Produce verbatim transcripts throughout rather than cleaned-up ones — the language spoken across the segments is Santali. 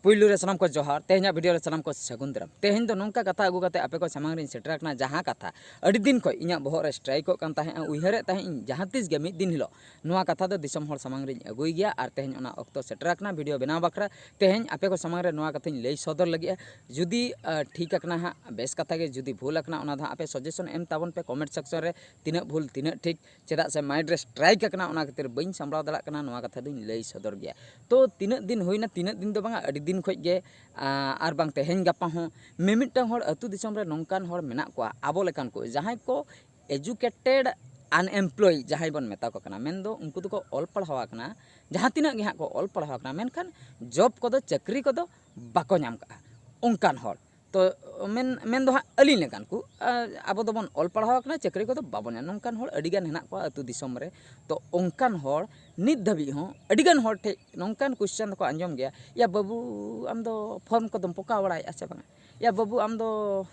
ᱯᱩᱭᱞᱩ ᱨᱮ ᱥᱟᱱᱟᱢ ᱠᱚ ᱡᱚᱦᱟᱨ᱾ ᱛᱮᱦᱮᱧᱟᱜ ᱵᱷᱤᱰᱤᱭᱳ ᱨᱮ ᱥᱟᱱᱟᱢ ᱠᱚ ᱥᱟᱹᱜᱩᱱ ᱫᱟᱨᱟᱢ᱾ ᱛᱮᱦᱮᱧ ᱫᱚ ᱱᱚᱝᱠᱟ ᱠᱟᱛᱷᱟ ᱟᱹᱜᱩ ᱠᱟᱛᱮ ᱟᱯᱮ ᱠᱚ ᱥᱟᱢᱟᱝ ᱨᱤᱧ ᱥᱮᱴᱮᱨ ᱟᱠᱟᱱᱟ, ᱡᱟᱦᱟᱸ ᱠᱟᱛᱷᱟ ᱟᱹᱰᱤ ᱫᱤᱱ ᱠᱷᱚᱱ ᱤᱧᱟᱹᱜ ᱵᱚᱦᱚᱜ ᱨᱮ ᱥᱴᱨᱟᱭᱤᱠᱚᱜ ᱠᱟᱱ ᱛᱟᱦᱮᱸᱫᱼᱟ, ᱩᱭᱦᱟᱹᱨᱮᱫ ᱛᱟᱦᱮᱸᱫ ᱤᱧ ᱡᱟᱦᱟᱸ ᱛᱤᱥ ᱜᱮ ᱢᱤᱫ ᱫᱤᱱ ᱦᱤᱞᱳᱜ ᱱᱚᱣᱟ ᱠᱟᱛᱷᱟ ᱫᱚ ᱫᱤᱥᱚᱢ ᱦᱚᱲ ᱥᱟᱢᱟᱝ ᱨᱤᱧ ᱟᱹᱜᱩᱭ ᱜᱮᱭᱟ᱾ ᱟᱨ ᱛᱮᱦᱮᱧ ᱚᱱᱟ ᱚᱠᱛᱚ ᱥᱮᱴᱮᱨ ᱟᱠᱟᱱᱟ ᱵᱷᱤᱰᱤᱭᱳ ᱵᱮᱱᱟᱣ ᱵᱟᱠᱷᱨᱟ᱾ ᱛᱮᱦᱮᱧ ᱟᱯᱮ ᱠᱚ ᱥᱟᱢᱟᱝ ᱨᱮ ᱱᱚᱣᱟ ᱠᱟᱛᱷᱟᱧ ᱞᱟᱹᱭ ᱥᱚᱫᱚᱨ ᱞᱟᱹᱜᱤᱫᱼᱟ᱾ ᱡᱩᱫᱤ ᱴᱷᱤᱠ ᱟᱠᱟᱱᱟ ᱦᱟᱸᱜ ᱵᱮᱥ ᱠᱟᱛᱷᱟ ᱜᱮ, ᱡᱩᱫᱤ ᱵᱷᱩᱞ ᱟᱠᱟᱱᱟ ᱚᱱᱟ ᱫᱚ ᱦᱟᱸᱜ ᱟᱯᱮ ᱥᱟᱡᱮᱥᱚᱱ ᱮᱢ ᱛᱟᱵᱚᱱ ᱯᱮ ᱠᱚᱢᱮᱱᱴ ᱥᱮᱠᱥᱚᱱ ᱨᱮ, ᱛᱤᱱᱟᱹᱜ ᱵᱷᱩᱞ ᱛᱤᱱᱟᱹᱜ ᱴᱷᱤᱠ᱾ ᱪᱮᱫᱟᱜ ᱥᱮ ᱢᱟᱭᱤᱱᱰ ᱨᱮ ᱥᱴᱨᱟᱭᱤᱠ ᱟᱠᱟᱱᱟ, ᱚᱱᱟ ᱠᱷᱟᱹᱛᱤᱨ ᱵᱟᱹᱧ ᱥᱟᱢᱵᱲᱟᱣ ᱫᱟᱲᱮᱭᱟᱜ ᱠᱟᱱᱟ, ᱱᱚᱣᱟ ᱠᱟᱛᱷᱟ ᱫᱚᱧ ᱞᱟᱹᱭ ᱥᱚᱫᱚᱨ ᱜᱮᱭᱟ᱾ ᱛᱚ ᱛᱤᱱᱟᱹᱜ ᱫᱤᱱ ᱦᱩᱭᱱᱟ, ᱛᱤᱱᱟᱹᱜ ᱫᱤᱱ ᱫᱚ ᱵᱟᱝᱟ, ᱟᱹᱰᱤ ᱫᱤᱱ ᱠᱷᱚᱱ ᱜᱮ, ᱟᱨ ᱵᱟᱝ ᱛᱮᱦᱮᱧ ᱜᱟᱯᱟ ᱦᱚᱸ ᱢᱤᱢᱤᱫᱴᱟᱝ ᱦᱚᱲ ᱟᱹᱛᱩ ᱫᱤᱥᱚᱢ ᱨᱮ ᱱᱚᱝᱠᱟᱱ ᱦᱚᱲ ᱢᱮᱱᱟᱜ ᱠᱚᱣᱟ, ᱟᱵᱚ ᱞᱮᱠᱟᱱ ᱠᱚ, ᱡᱟᱦᱟᱸᱭ ᱠᱚ ᱮᱡᱩᱠᱮᱴᱮᱰ ᱟᱱᱮᱢᱯᱞᱚᱭ ᱡᱟᱦᱟᱸᱭ ᱵᱚᱱ ᱢᱮᱛᱟ ᱠᱚ ᱠᱟᱱᱟ, ᱢᱮᱱᱫᱚ ᱩᱱᱠᱩ ᱫᱚᱠᱚ ᱚᱞ ᱯᱟᱲᱦᱟᱣ ᱟᱠᱟᱱᱟ, ᱡᱟᱦᱟᱸ ᱛᱤᱱᱟᱹᱜ ᱜᱮ ᱦᱟᱸᱜ ᱠᱚ ᱚᱞ ᱯᱟᱲᱦᱟᱣ ᱟᱠᱟᱱᱟ, ᱢᱮᱱᱠᱷᱟᱱ ᱡᱚᱵ ᱠᱚᱫᱚ, ᱪᱟᱹᱠᱨᱤ ᱠᱚᱫᱚ ᱵᱟᱠᱚ ᱧᱟᱢ ᱠᱟᱜᱼᱟ, ᱚᱱᱠᱟᱱ ᱦᱚᱲ᱾ ᱛᱚ ᱢᱮᱱ ᱢᱮᱱ ᱫᱚ ᱦᱟᱸᱜ ᱟᱹᱞᱤᱧ ᱞᱮᱠᱟᱱ ᱠᱚ, ᱟᱵᱚ ᱫᱚᱵᱚᱱ ᱚᱞ ᱯᱟᱲᱦᱟᱣ ᱟᱠᱟᱱᱟ, ᱪᱟᱹᱠᱨᱤ ᱠᱚᱫᱚ ᱵᱟᱵᱚᱱ ᱧᱟᱢ, ᱱᱚᱝᱠᱟᱱ ᱦᱚᱲ ᱟᱹᱰᱤᱜᱟᱱ ᱦᱮᱱᱟᱜ ᱠᱚᱣᱟ ᱟᱹᱛᱩ ᱫᱤᱥᱚᱢ ᱨᱮ᱾ ᱛᱚ ᱚᱱᱠᱟᱱ ᱦᱚᱲ ᱱᱤᱛ ᱫᱷᱟᱹᱵᱤᱡ ᱦᱚᱸ ᱟᱹᱰᱤᱜᱟᱱ ᱦᱚᱲ ᱴᱷᱮᱱ ᱱᱚᱝᱠᱟᱱ ᱠᱚᱥᱪᱮᱱ ᱫᱚᱠᱚ ᱟᱸᱡᱚᱢ ᱜᱮᱭᱟ, "ᱭᱟ ᱵᱟᱹᱵᱩ, ᱟᱢ ᱫᱚ ᱯᱷᱚᱨᱢ ᱠᱚᱫᱚᱢ ᱯᱚᱠᱟᱣ ᱵᱟᱲᱟᱭᱮᱫᱼᱟ ᱥᱮ ᱵᱟᱝᱟ? ᱭᱟ ᱵᱟᱹᱵᱩ, ᱟᱢ ᱫᱚ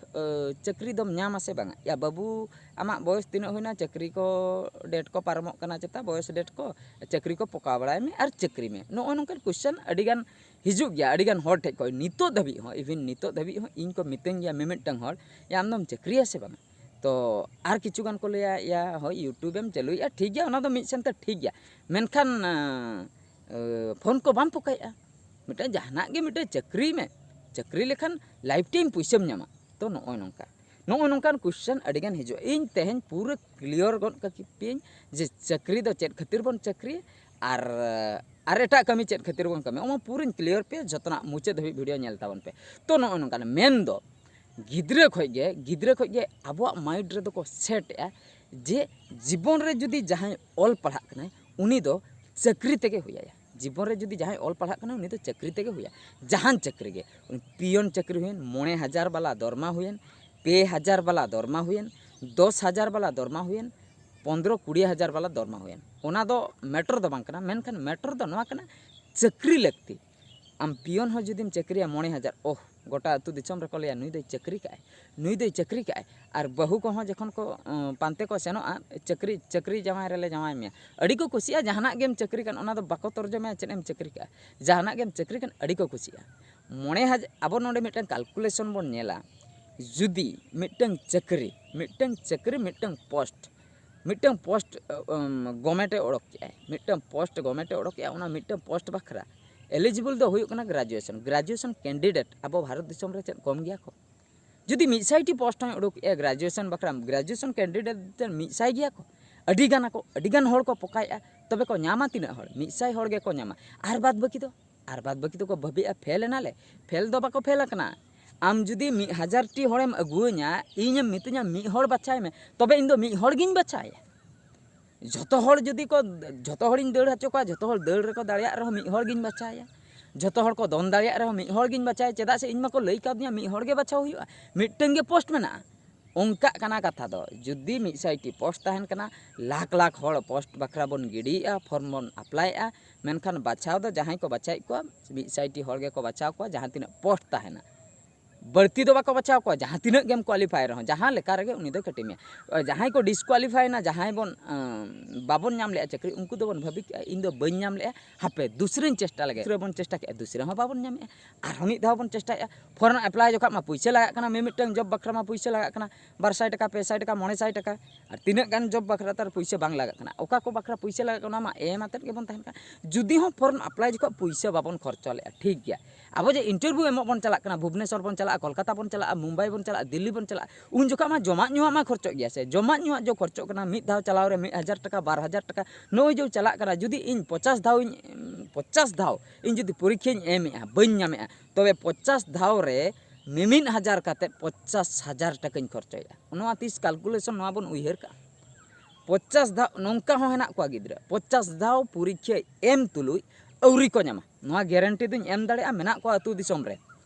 ᱪᱟᱹᱠᱨᱤ ᱫᱚᱢ ᱧᱟᱢᱟ ᱥᱮ ᱵᱟᱝᱟ? ᱭᱟ ᱵᱟᱹᱵᱩ, ᱟᱢᱟᱜ ᱵᱚᱭᱚᱥ ᱛᱤᱱᱟᱹᱜ ᱦᱩᱭᱱᱟ? ᱪᱟᱹᱠᱨᱤ ᱠᱚ ᱰᱮᱴ ᱠᱚ ᱯᱟᱨᱚᱢᱚᱜ ᱠᱟᱱᱟ ᱪᱮᱛᱟ, ᱵᱚᱭᱚᱥ ᱰᱮᱴ ᱠᱚ, ᱪᱟᱹᱠᱨᱤ ᱠᱚ ᱯᱚᱠᱟᱣ ᱵᱟᱲᱟᱭ ᱢᱮ ᱟᱨ ᱪᱟᱹᱠᱨᱤ ᱢᱮ᱾" ᱱᱚᱜᱼᱚ ᱱᱚᱝᱠᱟᱱ ᱠᱚᱥᱪᱮᱱ ᱟᱹᱰᱤᱜᱟᱱ ᱦᱤᱡᱩᱜ ᱜᱮᱭᱟ ᱟᱹᱰᱤᱜᱟᱱ ᱦᱚᱲ ᱴᱷᱮᱱ ᱠᱷᱚᱱ᱾ ᱱᱤᱛᱚᱜ ᱫᱷᱟᱹᱵᱤᱡ ᱦᱚᱸ, ᱤᱵᱷᱮᱱ ᱱᱤᱛᱚᱜ ᱫᱷᱟᱹᱵᱤᱡ ᱦᱚᱸ ᱤᱧ ᱠᱚ ᱢᱤᱛᱟᱹᱧ ᱜᱮᱭᱟ ᱢᱤᱢᱤᱫᱴᱟᱝ ᱦᱚᱲ, "ᱭᱟ ᱟᱢ ᱫᱚᱢ ᱪᱟᱹᱠᱨᱤᱭᱟ ᱥᱮ ᱵᱟᱝᱟ?" ᱛᱚ ᱟᱨ ᱠᱤᱪᱷᱩ ᱜᱟᱱ ᱠᱚ ᱞᱟᱹᱭᱟ, "ᱭᱟ ᱦᱳᱭ, ᱭᱩᱴᱩᱵᱮᱢ ᱪᱟᱹᱞᱩᱭᱮᱫᱼᱟ, ᱴᱷᱤᱠ ᱜᱮᱭᱟ, ᱚᱱᱟ ᱫᱚ ᱢᱤᱫ ᱥᱮᱱᱛᱮ ᱴᱷᱤᱠ ᱜᱮᱭᱟ, ᱢᱮᱱᱠᱷᱟᱱ ᱯᱷᱳᱱ ᱠᱚ ᱵᱟᱢ ᱯᱚᱠᱟᱭᱮᱫᱼᱟ?" ᱢᱤᱫᱴᱟᱝ ᱡᱟᱦᱟᱱᱟᱜ ᱜᱮ ᱢᱤᱫᱴᱟᱝ ᱪᱟᱹᱠᱨᱤᱭ ᱢᱮ, ᱪᱟᱹᱠᱨᱤ ᱞᱮᱠᱷᱟᱱ ᱞᱟᱭᱤᱯᱷ ᱴᱟᱭᱤᱢ ᱯᱩᱭᱥᱟᱹᱢ ᱧᱟᱢᱟ᱾ ᱛᱚ ᱱᱚᱜᱼᱚᱭ ᱱᱚᱝᱠᱟ, ᱱᱚᱜᱼᱚᱭ ᱱᱚᱝᱠᱟᱱ ᱠᱚᱥᱪᱮᱱ ᱟᱹᱰᱤᱜᱟᱱ ᱦᱤᱡᱩᱜᱼᱟ᱾ ᱤᱧ ᱛᱮᱦᱮᱧ ᱯᱩᱨᱟᱹ ᱠᱞᱤᱭᱟᱨ ᱜᱚᱫ ᱠᱟᱹᱯᱤᱭᱟᱹᱧ ᱡᱮ ᱪᱟᱹᱠᱨᱤ ᱫᱚ ᱪᱮᱫ ᱠᱷᱟᱹᱛᱤᱨ ᱵᱚᱱ ᱪᱟᱹᱠᱨᱤᱭᱟ ᱟᱨ ᱟᱨ ᱮᱴᱟᱜ ᱠᱟᱹᱢᱤ ᱪᱮᱫ ᱠᱷᱟᱹᱛᱤᱨ ᱵᱚᱱ ᱠᱟᱹᱢᱤᱭᱟ, ᱚᱱᱟ ᱯᱩᱨᱟᱹᱧ ᱠᱞᱤᱭᱟᱨ ᱯᱮᱭᱟ᱾ ᱡᱚᱛᱚᱱᱟᱜ ᱢᱩᱪᱟᱹᱫ ᱫᱷᱟᱹᱵᱤᱡ ᱵᱷᱤᱰᱤᱭᱳ ᱧᱮᱞ ᱛᱟᱵᱚᱱ ᱯᱮ᱾ ᱛᱚ ᱱᱚᱜᱼᱚᱭ ᱱᱚᱝᱠᱟᱱ ᱢᱮᱱ ᱫᱚ ᱜᱤᱫᱽᱨᱟᱹ ᱠᱷᱚᱱ ᱜᱮ, ᱜᱤᱫᱽᱨᱟᱹ ᱠᱷᱚᱱ ᱜᱮ ᱟᱵᱚᱣᱟᱜ ᱢᱟᱭᱤᱱᱰ ᱨᱮᱫᱚ ᱠᱚ ᱥᱮᱴ ᱮᱜᱼᱟ ᱡᱮ ᱡᱤᱵᱚᱱ ᱨᱮ ᱡᱩᱫᱤ ᱡᱟᱦᱟᱸᱭ ᱚᱞ ᱯᱟᱲᱦᱟᱜ ᱠᱟᱱᱟᱭ, ᱩᱱᱤ ᱫᱚ ᱪᱟᱹᱠᱨᱤ ᱛᱮᱜᱮ ᱦᱩᱭᱟᱭᱟ᱾ ᱡᱤᱵᱚᱱ ᱨᱮ ᱡᱩᱫᱤ ᱡᱟᱦᱟᱸᱭ ᱚᱞ ᱯᱟᱲᱦᱟᱜ ᱠᱟᱱᱟᱭ, ᱩᱱᱤ ᱫᱚ ᱪᱟᱹᱠᱨᱤ ᱛᱮᱜᱮ ᱦᱩᱭᱟ, ᱡᱟᱦᱟᱱ ᱪᱟᱹᱠᱨᱤ ᱜᱮ᱾ ᱩᱱᱤ ᱯᱤᱭᱚᱱ ᱪᱟᱹᱠᱨᱤ ᱦᱩᱭᱮᱱ, ᱢᱚᱬᱮ ᱦᱟᱡᱟᱨ ᱵᱟᱞᱟ ᱫᱚᱨᱢᱟ ᱦᱩᱭᱮᱱ, ᱯᱮ ᱦᱟᱡᱟᱨ ᱵᱟᱞᱟ ᱫᱚᱨᱢᱟ ᱦᱩᱭᱮᱱ, ᱫᱚᱥ ᱦᱟᱡᱟᱨ ᱵᱟᱞᱟ ᱫᱚᱨᱢᱟ ᱦᱩᱭᱮᱱ, ᱯᱚᱱᱫᱽᱨᱚ ᱠᱩᱲᱤ ᱦᱟᱡᱟᱨ ᱵᱟᱞᱟ ᱫᱚᱨᱢᱟ ᱦᱩᱭᱮᱱ, ᱚᱱᱟ ᱫᱚ ᱢᱮᱴᱟᱨ ᱫᱚ ᱵᱟᱝ ᱠᱟᱱᱟ᱾ ᱢᱮᱱᱠᱷᱟᱱ ᱢᱮᱴᱟᱨ ᱫᱚ ᱱᱚᱣᱟ ᱠᱟᱱᱟ, ᱪᱟᱹᱠᱨᱤ ᱞᱟᱹᱠᱛᱤ᱾ ᱟᱢ ᱯᱤᱭᱚᱱ ᱦᱚᱸ ᱡᱩᱫᱤᱢ ᱪᱟᱹᱠᱨᱤᱭᱟ ᱢᱚᱬᱮ ᱦᱟᱡᱟᱨ, ᱳᱦ, ᱜᱚᱴᱟ ᱟᱹᱛᱩ ᱫᱤᱥᱚᱢ ᱨᱮᱠᱚ ᱞᱟᱹᱭᱟ, "ᱱᱩᱭ ᱫᱚᱭ ᱪᱟᱹᱠᱨᱤ ᱠᱟᱜᱼᱟᱭ, ᱱᱩᱭ ᱫᱚᱭ ᱪᱟᱹᱠᱨᱤ ᱠᱟᱜᱼᱟᱭ", ᱟᱨ ᱵᱟᱹᱦᱩ ᱠᱚᱦᱚᱸ ᱡᱚᱠᱷᱚᱱ ᱠᱚ ᱯᱟᱱᱛᱮ ᱠᱚ ᱥᱮᱱᱚᱜᱼᱟ, "ᱪᱟᱹᱠᱨᱤ ᱪᱟᱹᱠᱨᱤ ᱡᱟᱶᱟᱭ ᱨᱮᱞᱮ ᱡᱟᱶᱟᱭ ᱢᱮᱭᱟ", ᱟᱹᱰᱤ ᱠᱚ ᱠᱩᱥᱤᱜᱼᱟ᱾ ᱡᱟᱦᱟᱱᱟᱜ ᱜᱮᱢ ᱪᱟᱹᱠᱨᱤ ᱠᱟᱱ, ᱚᱱᱟ ᱫᱚ ᱵᱟᱠᱚ ᱛᱚᱨᱡᱚᱢᱟᱭᱟ, "ᱪᱮᱫ ᱮᱢ ᱪᱟᱹᱠᱨᱤ ᱠᱟᱜᱼᱟ?" ᱡᱟᱦᱟᱱᱟᱜ ᱜᱮᱢ ᱪᱟᱹᱠᱨᱤ ᱠᱟᱱ, ᱟᱹᱰᱤ ᱠᱚ ᱠᱩᱥᱤᱜᱼᱟ᱾ ᱢᱚᱬᱮ ᱦᱟᱡᱟᱨ, ᱟᱵᱚ ᱱᱚᱰᱮ ᱢᱤᱫᱴᱟᱝ ᱠᱟᱞᱠᱩᱞᱮᱥᱚᱱ ᱵᱚᱱ ᱧᱮᱞᱟ, ᱡᱩᱫᱤ ᱢᱤᱫᱴᱟᱝ ᱪᱟᱹᱠᱨᱤ, ᱢᱤᱫᱴᱟᱝ ᱪᱟᱹᱠᱨᱤ, ᱢᱤᱫᱴᱟᱝ ᱯᱳᱥᱴ, ᱢᱤᱫᱴᱟᱝ ᱯᱳᱥᱴ ᱜᱚᱢᱮᱴᱮ ᱚᱰᱚᱠ ᱠᱮᱜᱼᱟᱭ, ᱢᱤᱫᱴᱟᱝ ᱯᱳᱥᱴ ᱜᱚᱢᱮᱴᱮ ᱚᱰᱚᱠ ᱠᱮᱜᱼᱟ, ᱚᱱᱟ ᱢᱤᱫᱴᱟᱝ ᱯᱳᱥᱴ ᱵᱟᱠᱷᱨᱟ ᱮᱞᱤᱡᱤᱵᱚᱞ ᱫᱚ ᱦᱩᱭᱩᱜ ᱠᱟᱱᱟ ᱜᱨᱟᱡᱩᱭᱮᱥᱚᱱ᱾ ᱜᱨᱟᱡᱩᱭᱮᱥᱚᱱ ᱠᱮᱱᱰᱤᱰᱮᱴ ᱟᱵᱚ ᱵᱷᱟᱨᱚᱛ ᱫᱤᱥᱚᱢ ᱨᱮ ᱪᱮᱫ ᱠᱚᱢ ᱜᱮᱭᱟ ᱠᱚ? ᱡᱩᱫᱤ ᱢᱤᱫ ᱥᱟᱭ ᱴᱤ ᱯᱳᱥᱴ ᱦᱚᱸᱭ ᱩᱰᱩᱠᱮᱜᱼᱟ ᱜᱨᱟᱡᱩᱭᱮᱥᱚᱱ ᱵᱟᱠᱷᱨᱟ, ᱜᱨᱟᱡᱩᱭᱮᱥᱚᱱ ᱠᱮᱱᱰᱤᱰᱮᱴ ᱢᱤᱫ ᱥᱟᱭ ᱜᱮᱭᱟ ᱠᱚ, ᱟᱹᱰᱤ ᱜᱟᱱ ᱟᱠᱚ, ᱟᱹᱰᱤ ᱜᱟᱱ ᱦᱚᱲ ᱠᱚ ᱯᱚᱠᱟᱭᱮᱜᱼᱟ, ᱛᱚᱵᱮ ᱠᱚ ᱧᱟᱢᱟ ᱛᱤᱱᱟᱹᱜ ᱦᱚᱲ? ᱢᱤᱫ ᱥᱟᱭ ᱦᱚᱲ ᱜᱮᱠᱚ ᱧᱟᱢᱟ᱾ ᱟᱨ ᱵᱟᱫ ᱵᱟᱹᱠᱤ ᱫᱚ, ᱟᱨ ᱵᱟᱫ ᱵᱟᱹᱠᱤ ᱫᱚᱠᱚ ᱵᱷᱟᱹᱵᱤᱜᱼᱟ, ᱯᱷᱮᱞ ᱮᱱᱟᱞᱮ᱾ ᱯᱷᱮᱞ ᱫᱚ ᱵᱟᱠᱚ ᱯᱷᱮᱞ ᱟᱠᱟᱱᱟ᱾ ᱟᱢ ᱡᱩᱫᱤ ᱢᱤᱫ ᱦᱟᱡᱟᱨ ᱴᱤ ᱦᱚᱲᱮᱢ ᱟᱹᱜᱩᱣᱟᱹᱧᱟ, ᱤᱧᱮᱢ ᱢᱤᱛᱟᱹᱧᱟ, "ᱢᱤᱫ ᱦᱚᱲ ᱵᱟᱪᱷᱟᱭ ᱢᱮ", ᱛᱚᱵᱮ ᱤᱧ ᱫᱚ ᱢᱤᱫ ᱦᱚᱲ ᱜᱤᱧ ᱵᱟᱪᱷᱟᱭᱟ᱾ ᱡᱷᱚᱛᱚ ᱦᱚᱲ ᱡᱩᱫᱤ ᱠᱚ, ᱡᱷᱚᱛᱚ ᱦᱚᱲᱤᱧ ᱫᱟᱹᱲ ᱦᱚᱪᱚ ᱠᱚᱣᱟ, ᱡᱷᱚᱛᱚ ᱦᱚᱲ ᱫᱟᱹᱲ ᱨᱮᱠᱚ ᱫᱟᱲᱮᱭᱟᱜ ᱨᱮᱦᱚᱸ ᱢᱤᱫ ᱦᱚᱲ ᱜᱤᱧ ᱵᱟᱪᱷᱟᱭᱟ᱾ ᱡᱷᱚᱛᱚ ᱦᱚᱲ ᱠᱚ ᱫᱚᱱ ᱫᱟᱲᱮᱭᱟᱜ ᱨᱮᱦᱚᱸ ᱢᱤᱫ ᱦᱚᱲ ᱜᱤᱧ ᱵᱟᱪᱷᱟᱭᱟ, ᱪᱮᱫᱟᱜ ᱥᱮ ᱤᱧ ᱢᱟᱠᱚ ᱞᱟᱹᱭ ᱠᱟᱣᱫᱤᱧᱟ ᱢᱤᱫ ᱦᱚᱲ ᱜᱮ ᱵᱟᱪᱷᱟᱣ ᱦᱩᱭᱩᱜᱼᱟ, ᱢᱤᱫᱴᱟᱝ ᱜᱮ ᱯᱳᱥᱴ ᱢᱮᱱᱟᱜᱼᱟ᱾ ᱚᱱᱠᱟᱜ ᱠᱟᱱᱟ ᱠᱟᱛᱷᱟ ᱫᱚ, ᱡᱩᱫᱤ ᱢᱤᱫ ᱥᱟᱭ ᱴᱤ ᱯᱳᱥᱴ ᱛᱟᱦᱮᱱ ᱠᱟᱱᱟ, ᱞᱟᱠᱷ ᱞᱟᱠᱷ ᱦᱚᱲ ᱯᱳᱥᱴ ᱵᱟᱠᱷᱨᱟ ᱵᱚᱱ ᱜᱤᱰᱤᱭᱮᱜᱼᱟ, ᱯᱷᱚᱨᱢ ᱵᱚᱱ ᱟᱯᱞᱟᱭᱮᱜᱼᱟ, ᱢᱮᱱᱠᱷᱟᱱ ᱵᱟᱪᱷᱟᱣ ᱫᱚ ᱡᱟᱦᱟᱸᱭ ᱠᱚ ᱵᱟᱪᱷᱟᱭᱮᱫ ᱠᱚᱣᱟ, ᱢᱤᱫ ᱥᱟᱭ ᱴᱤ ᱦᱚᱲ ᱜᱮᱠᱚ ᱵᱟᱪᱷᱟᱣ ᱠᱚᱣᱟ ᱡᱟᱦᱟᱸ ᱛᱤᱱᱟᱹᱜ ᱯᱳᱥᱴ ᱛᱟᱦᱮᱱᱟ᱾ ᱵᱟᱹᱲᱛᱤ ᱫᱚ ᱵᱟᱠᱚ ᱵᱟᱪᱷᱟᱣ ᱠᱚᱣᱟ, ᱡᱟᱦᱟᱸ ᱛᱤᱱᱟᱹᱜ ᱜᱮᱢ ᱠᱳᱣᱟᱞᱤᱯᱷᱟᱭ ᱨᱮᱦᱚᱸ, ᱡᱟᱦᱟᱸ ᱞᱮᱠᱟ ᱨᱮᱜᱮ ᱩᱱᱤ ᱫᱚ ᱠᱟᱹᱴᱤᱡ ᱢᱮᱭᱟ᱾ ᱡᱟᱦᱟᱸᱭ ᱠᱚ ᱰᱤᱥᱠᱳᱣᱟᱞᱤᱯᱷᱟᱭ ᱮᱱᱟ, ᱡᱟᱦᱟᱸᱭ ᱵᱚᱱ, ᱟᱸ, ᱵᱟᱵᱚᱱ ᱧᱟᱢ ᱞᱮᱜᱼᱟ ᱪᱟᱹᱠᱨᱤ, ᱩᱱᱠᱩ ᱫᱚᱵᱚᱱ ᱵᱷᱟᱹᱵᱤ ᱠᱮᱜᱼᱟ, "ᱤᱧ ᱫᱚ ᱵᱟᱹᱧ ᱧᱟᱢ ᱞᱮᱜᱼᱟ, ᱦᱟᱯᱮ ᱫᱩᱥᱨᱟᱹᱧ ᱪᱮᱥᱴᱟ ᱞᱮᱜᱮ᱾" ᱫᱩᱥᱨᱟᱹ ᱵᱚᱱ ᱪᱮᱥᱴᱟ ᱠᱮᱜᱼᱟ, ᱫᱩᱥᱨᱟᱹ ᱦᱚᱸ ᱵᱟᱵᱚᱱ ᱧᱟᱢᱮᱜᱼᱟ᱾ ᱟᱨᱦᱚᱸ ᱢᱤᱫ ᱫᱷᱟᱣ ᱵᱚᱱ ᱪᱮᱥᱴᱟᱭᱮᱜᱼᱟ, ᱯᱷᱚᱨᱢ ᱮᱯᱞᱟᱭ ᱡᱚᱠᱷᱚᱱ ᱢᱟ ᱯᱩᱭᱥᱟᱹ ᱞᱟᱜᱟᱜ ᱠᱟᱱᱟ, ᱢᱤᱢᱤᱫᱴᱟᱝ ᱡᱚᱵ ᱵᱟᱠᱷᱨᱟ ᱢᱟ ᱯᱩᱭᱥᱟᱹ ᱞᱟᱜᱟᱜ ᱠᱟᱱᱟ, ᱵᱟᱨ ᱥᱟᱭ ᱴᱟᱠᱟ, ᱯᱮ ᱥᱟᱭ ᱴᱟᱠᱟ, ᱢᱚᱬᱮ ᱥᱟᱭ ᱴᱟᱠᱟ, ᱟᱨ ᱛᱤᱱᱟᱹᱜ ᱜᱟᱱ ᱡᱚᱵ ᱵᱟᱠᱷᱨᱟ ᱛᱟᱨ ᱯᱩᱭᱥᱟᱹ ᱵᱟᱝ ᱞᱟᱜᱟᱜ ᱠᱟᱱᱟ, ᱚᱠᱟ ᱠᱚ ᱵᱟᱠᱷᱨᱟ ᱯᱩᱭᱥᱟᱹ ᱞᱟᱜᱟᱜ ᱠᱟᱱᱟ, ᱚᱱᱟ ᱢᱟ ᱮᱢ ᱟᱛᱮᱫ ᱜᱮᱵᱚᱱ ᱛᱟᱦᱮᱱ ᱠᱟᱱᱟ᱾ ᱡᱩᱫᱤ ᱦᱚᱸ ᱯᱷᱚᱨᱢ ᱮᱯᱞᱟᱭ ᱡᱚᱠᱷᱚᱱ ᱯᱩᱭᱥᱟᱹ ᱵᱟᱵᱚᱱ ᱠᱷᱚᱨᱪᱚ ᱞᱮᱜᱼᱟ, ᱴᱷᱤᱠ ᱜᱮᱭᱟ, ᱟᱵᱚ ᱡᱮ ᱤᱱᱴᱟᱨᱵᱷᱤᱭᱩ ᱮᱢᱚᱜ ᱵᱚᱱ ᱪᱟᱞᱟᱜ ᱠᱟᱱᱟ, ᱵᱷᱩᱵᱽᱱᱮᱥᱚᱨ ᱵᱚᱱ ᱪᱟᱞᱟᱜᱼᱟ, ᱠᱳᱞᱠᱟᱛᱟ ᱵᱚᱱ ᱪᱟᱞᱟᱜᱼᱟ, ᱢᱩᱢᱵᱟᱭ ᱵᱚᱱ ᱪᱟᱞᱟᱜᱼᱟ, ᱩᱱ ᱡᱚᱠᱷᱚᱱ ᱢᱟ ᱡᱚᱢᱟᱜ ᱧᱩᱣᱟᱜ ᱢᱟ ᱠᱷᱚᱨᱪᱚᱜ ᱜᱮᱭᱟ ᱥᱮ᱾ ᱡᱚᱢᱟᱜ ᱧᱩᱣᱟᱜ ᱡᱚ ᱠᱷᱚᱨᱪᱚᱜ ᱠᱟᱱᱟ, ᱢᱤᱫ ᱫᱷᱟᱣ ᱪᱟᱞᱟᱣ ᱨᱮ ᱢᱤᱫ ᱦᱟᱡᱟᱨ ᱴᱟᱠᱟ, ᱵᱟᱨ ᱦᱟᱡᱟᱨ ᱴᱟᱠᱟ, ᱱᱚᱜᱼᱚᱭ ᱡᱮ ᱪᱟᱞᱟᱜ ᱠᱟᱱᱟ, ᱡᱩᱫᱤ ᱤᱧ ᱯᱚᱪᱟᱥ ᱫᱷᱟᱣ ᱤᱧ, ᱯᱚᱪᱟᱥ ᱫᱷᱟᱣ ᱤᱧ ᱡᱩᱫᱤ ᱯᱚᱨᱤᱠᱠᱷᱟᱧ ᱮᱢᱮᱜᱼᱟ, ᱵᱟᱹᱧ ᱧᱟᱢᱮᱜᱼᱟ, ᱛᱚᱵᱮ ᱯᱚᱪᱟᱥ ᱫᱷᱟᱣ ᱨᱮ ᱢᱤᱢᱤᱫ ᱦᱟᱡᱟᱨ ᱠᱟᱛᱮᱫ ᱯᱚᱪᱟᱥ ᱦᱟᱡᱟᱨ ᱴᱟᱠᱟᱧ ᱠᱷᱚᱨᱪᱚᱭᱮᱜᱼᱟ᱾ ᱱᱚᱣᱟ ᱛᱤᱥ ᱠᱟᱞᱠᱩᱞᱮᱥᱚᱱ, ᱱᱚᱣᱟ ᱵᱚᱱ ᱩᱭᱦᱟᱹᱨ ᱠᱟᱜᱼᱟ᱾ ᱯᱚᱪᱟᱥ ᱫᱷᱟᱣ, ᱱᱚᱝᱠᱟ ᱦᱚᱸ ᱦᱮᱱᱟᱜ ᱠᱚᱣᱟ ᱜᱤᱫᱽᱨᱟᱹ, ᱯᱚᱪᱟᱥ ᱫᱷᱟᱣ ᱯᱚᱨᱤᱠᱠᱷᱟ ᱮᱢ ᱛᱩᱞᱩᱡ ᱟᱹᱣᱨᱤ ᱠᱚ ᱧᱟᱢᱟ᱾ ᱱᱚᱣᱟ ᱜᱮᱨᱮᱱᱴᱤ ᱫᱩᱧ ᱮᱢ ᱫᱟᱲᱮᱭᱟᱜᱼᱟ, ᱢᱮᱱᱟᱜ ᱠᱚᱣᱟ ᱟᱹᱛᱩ ᱫᱤᱥᱚᱢ ᱨᱮ᱾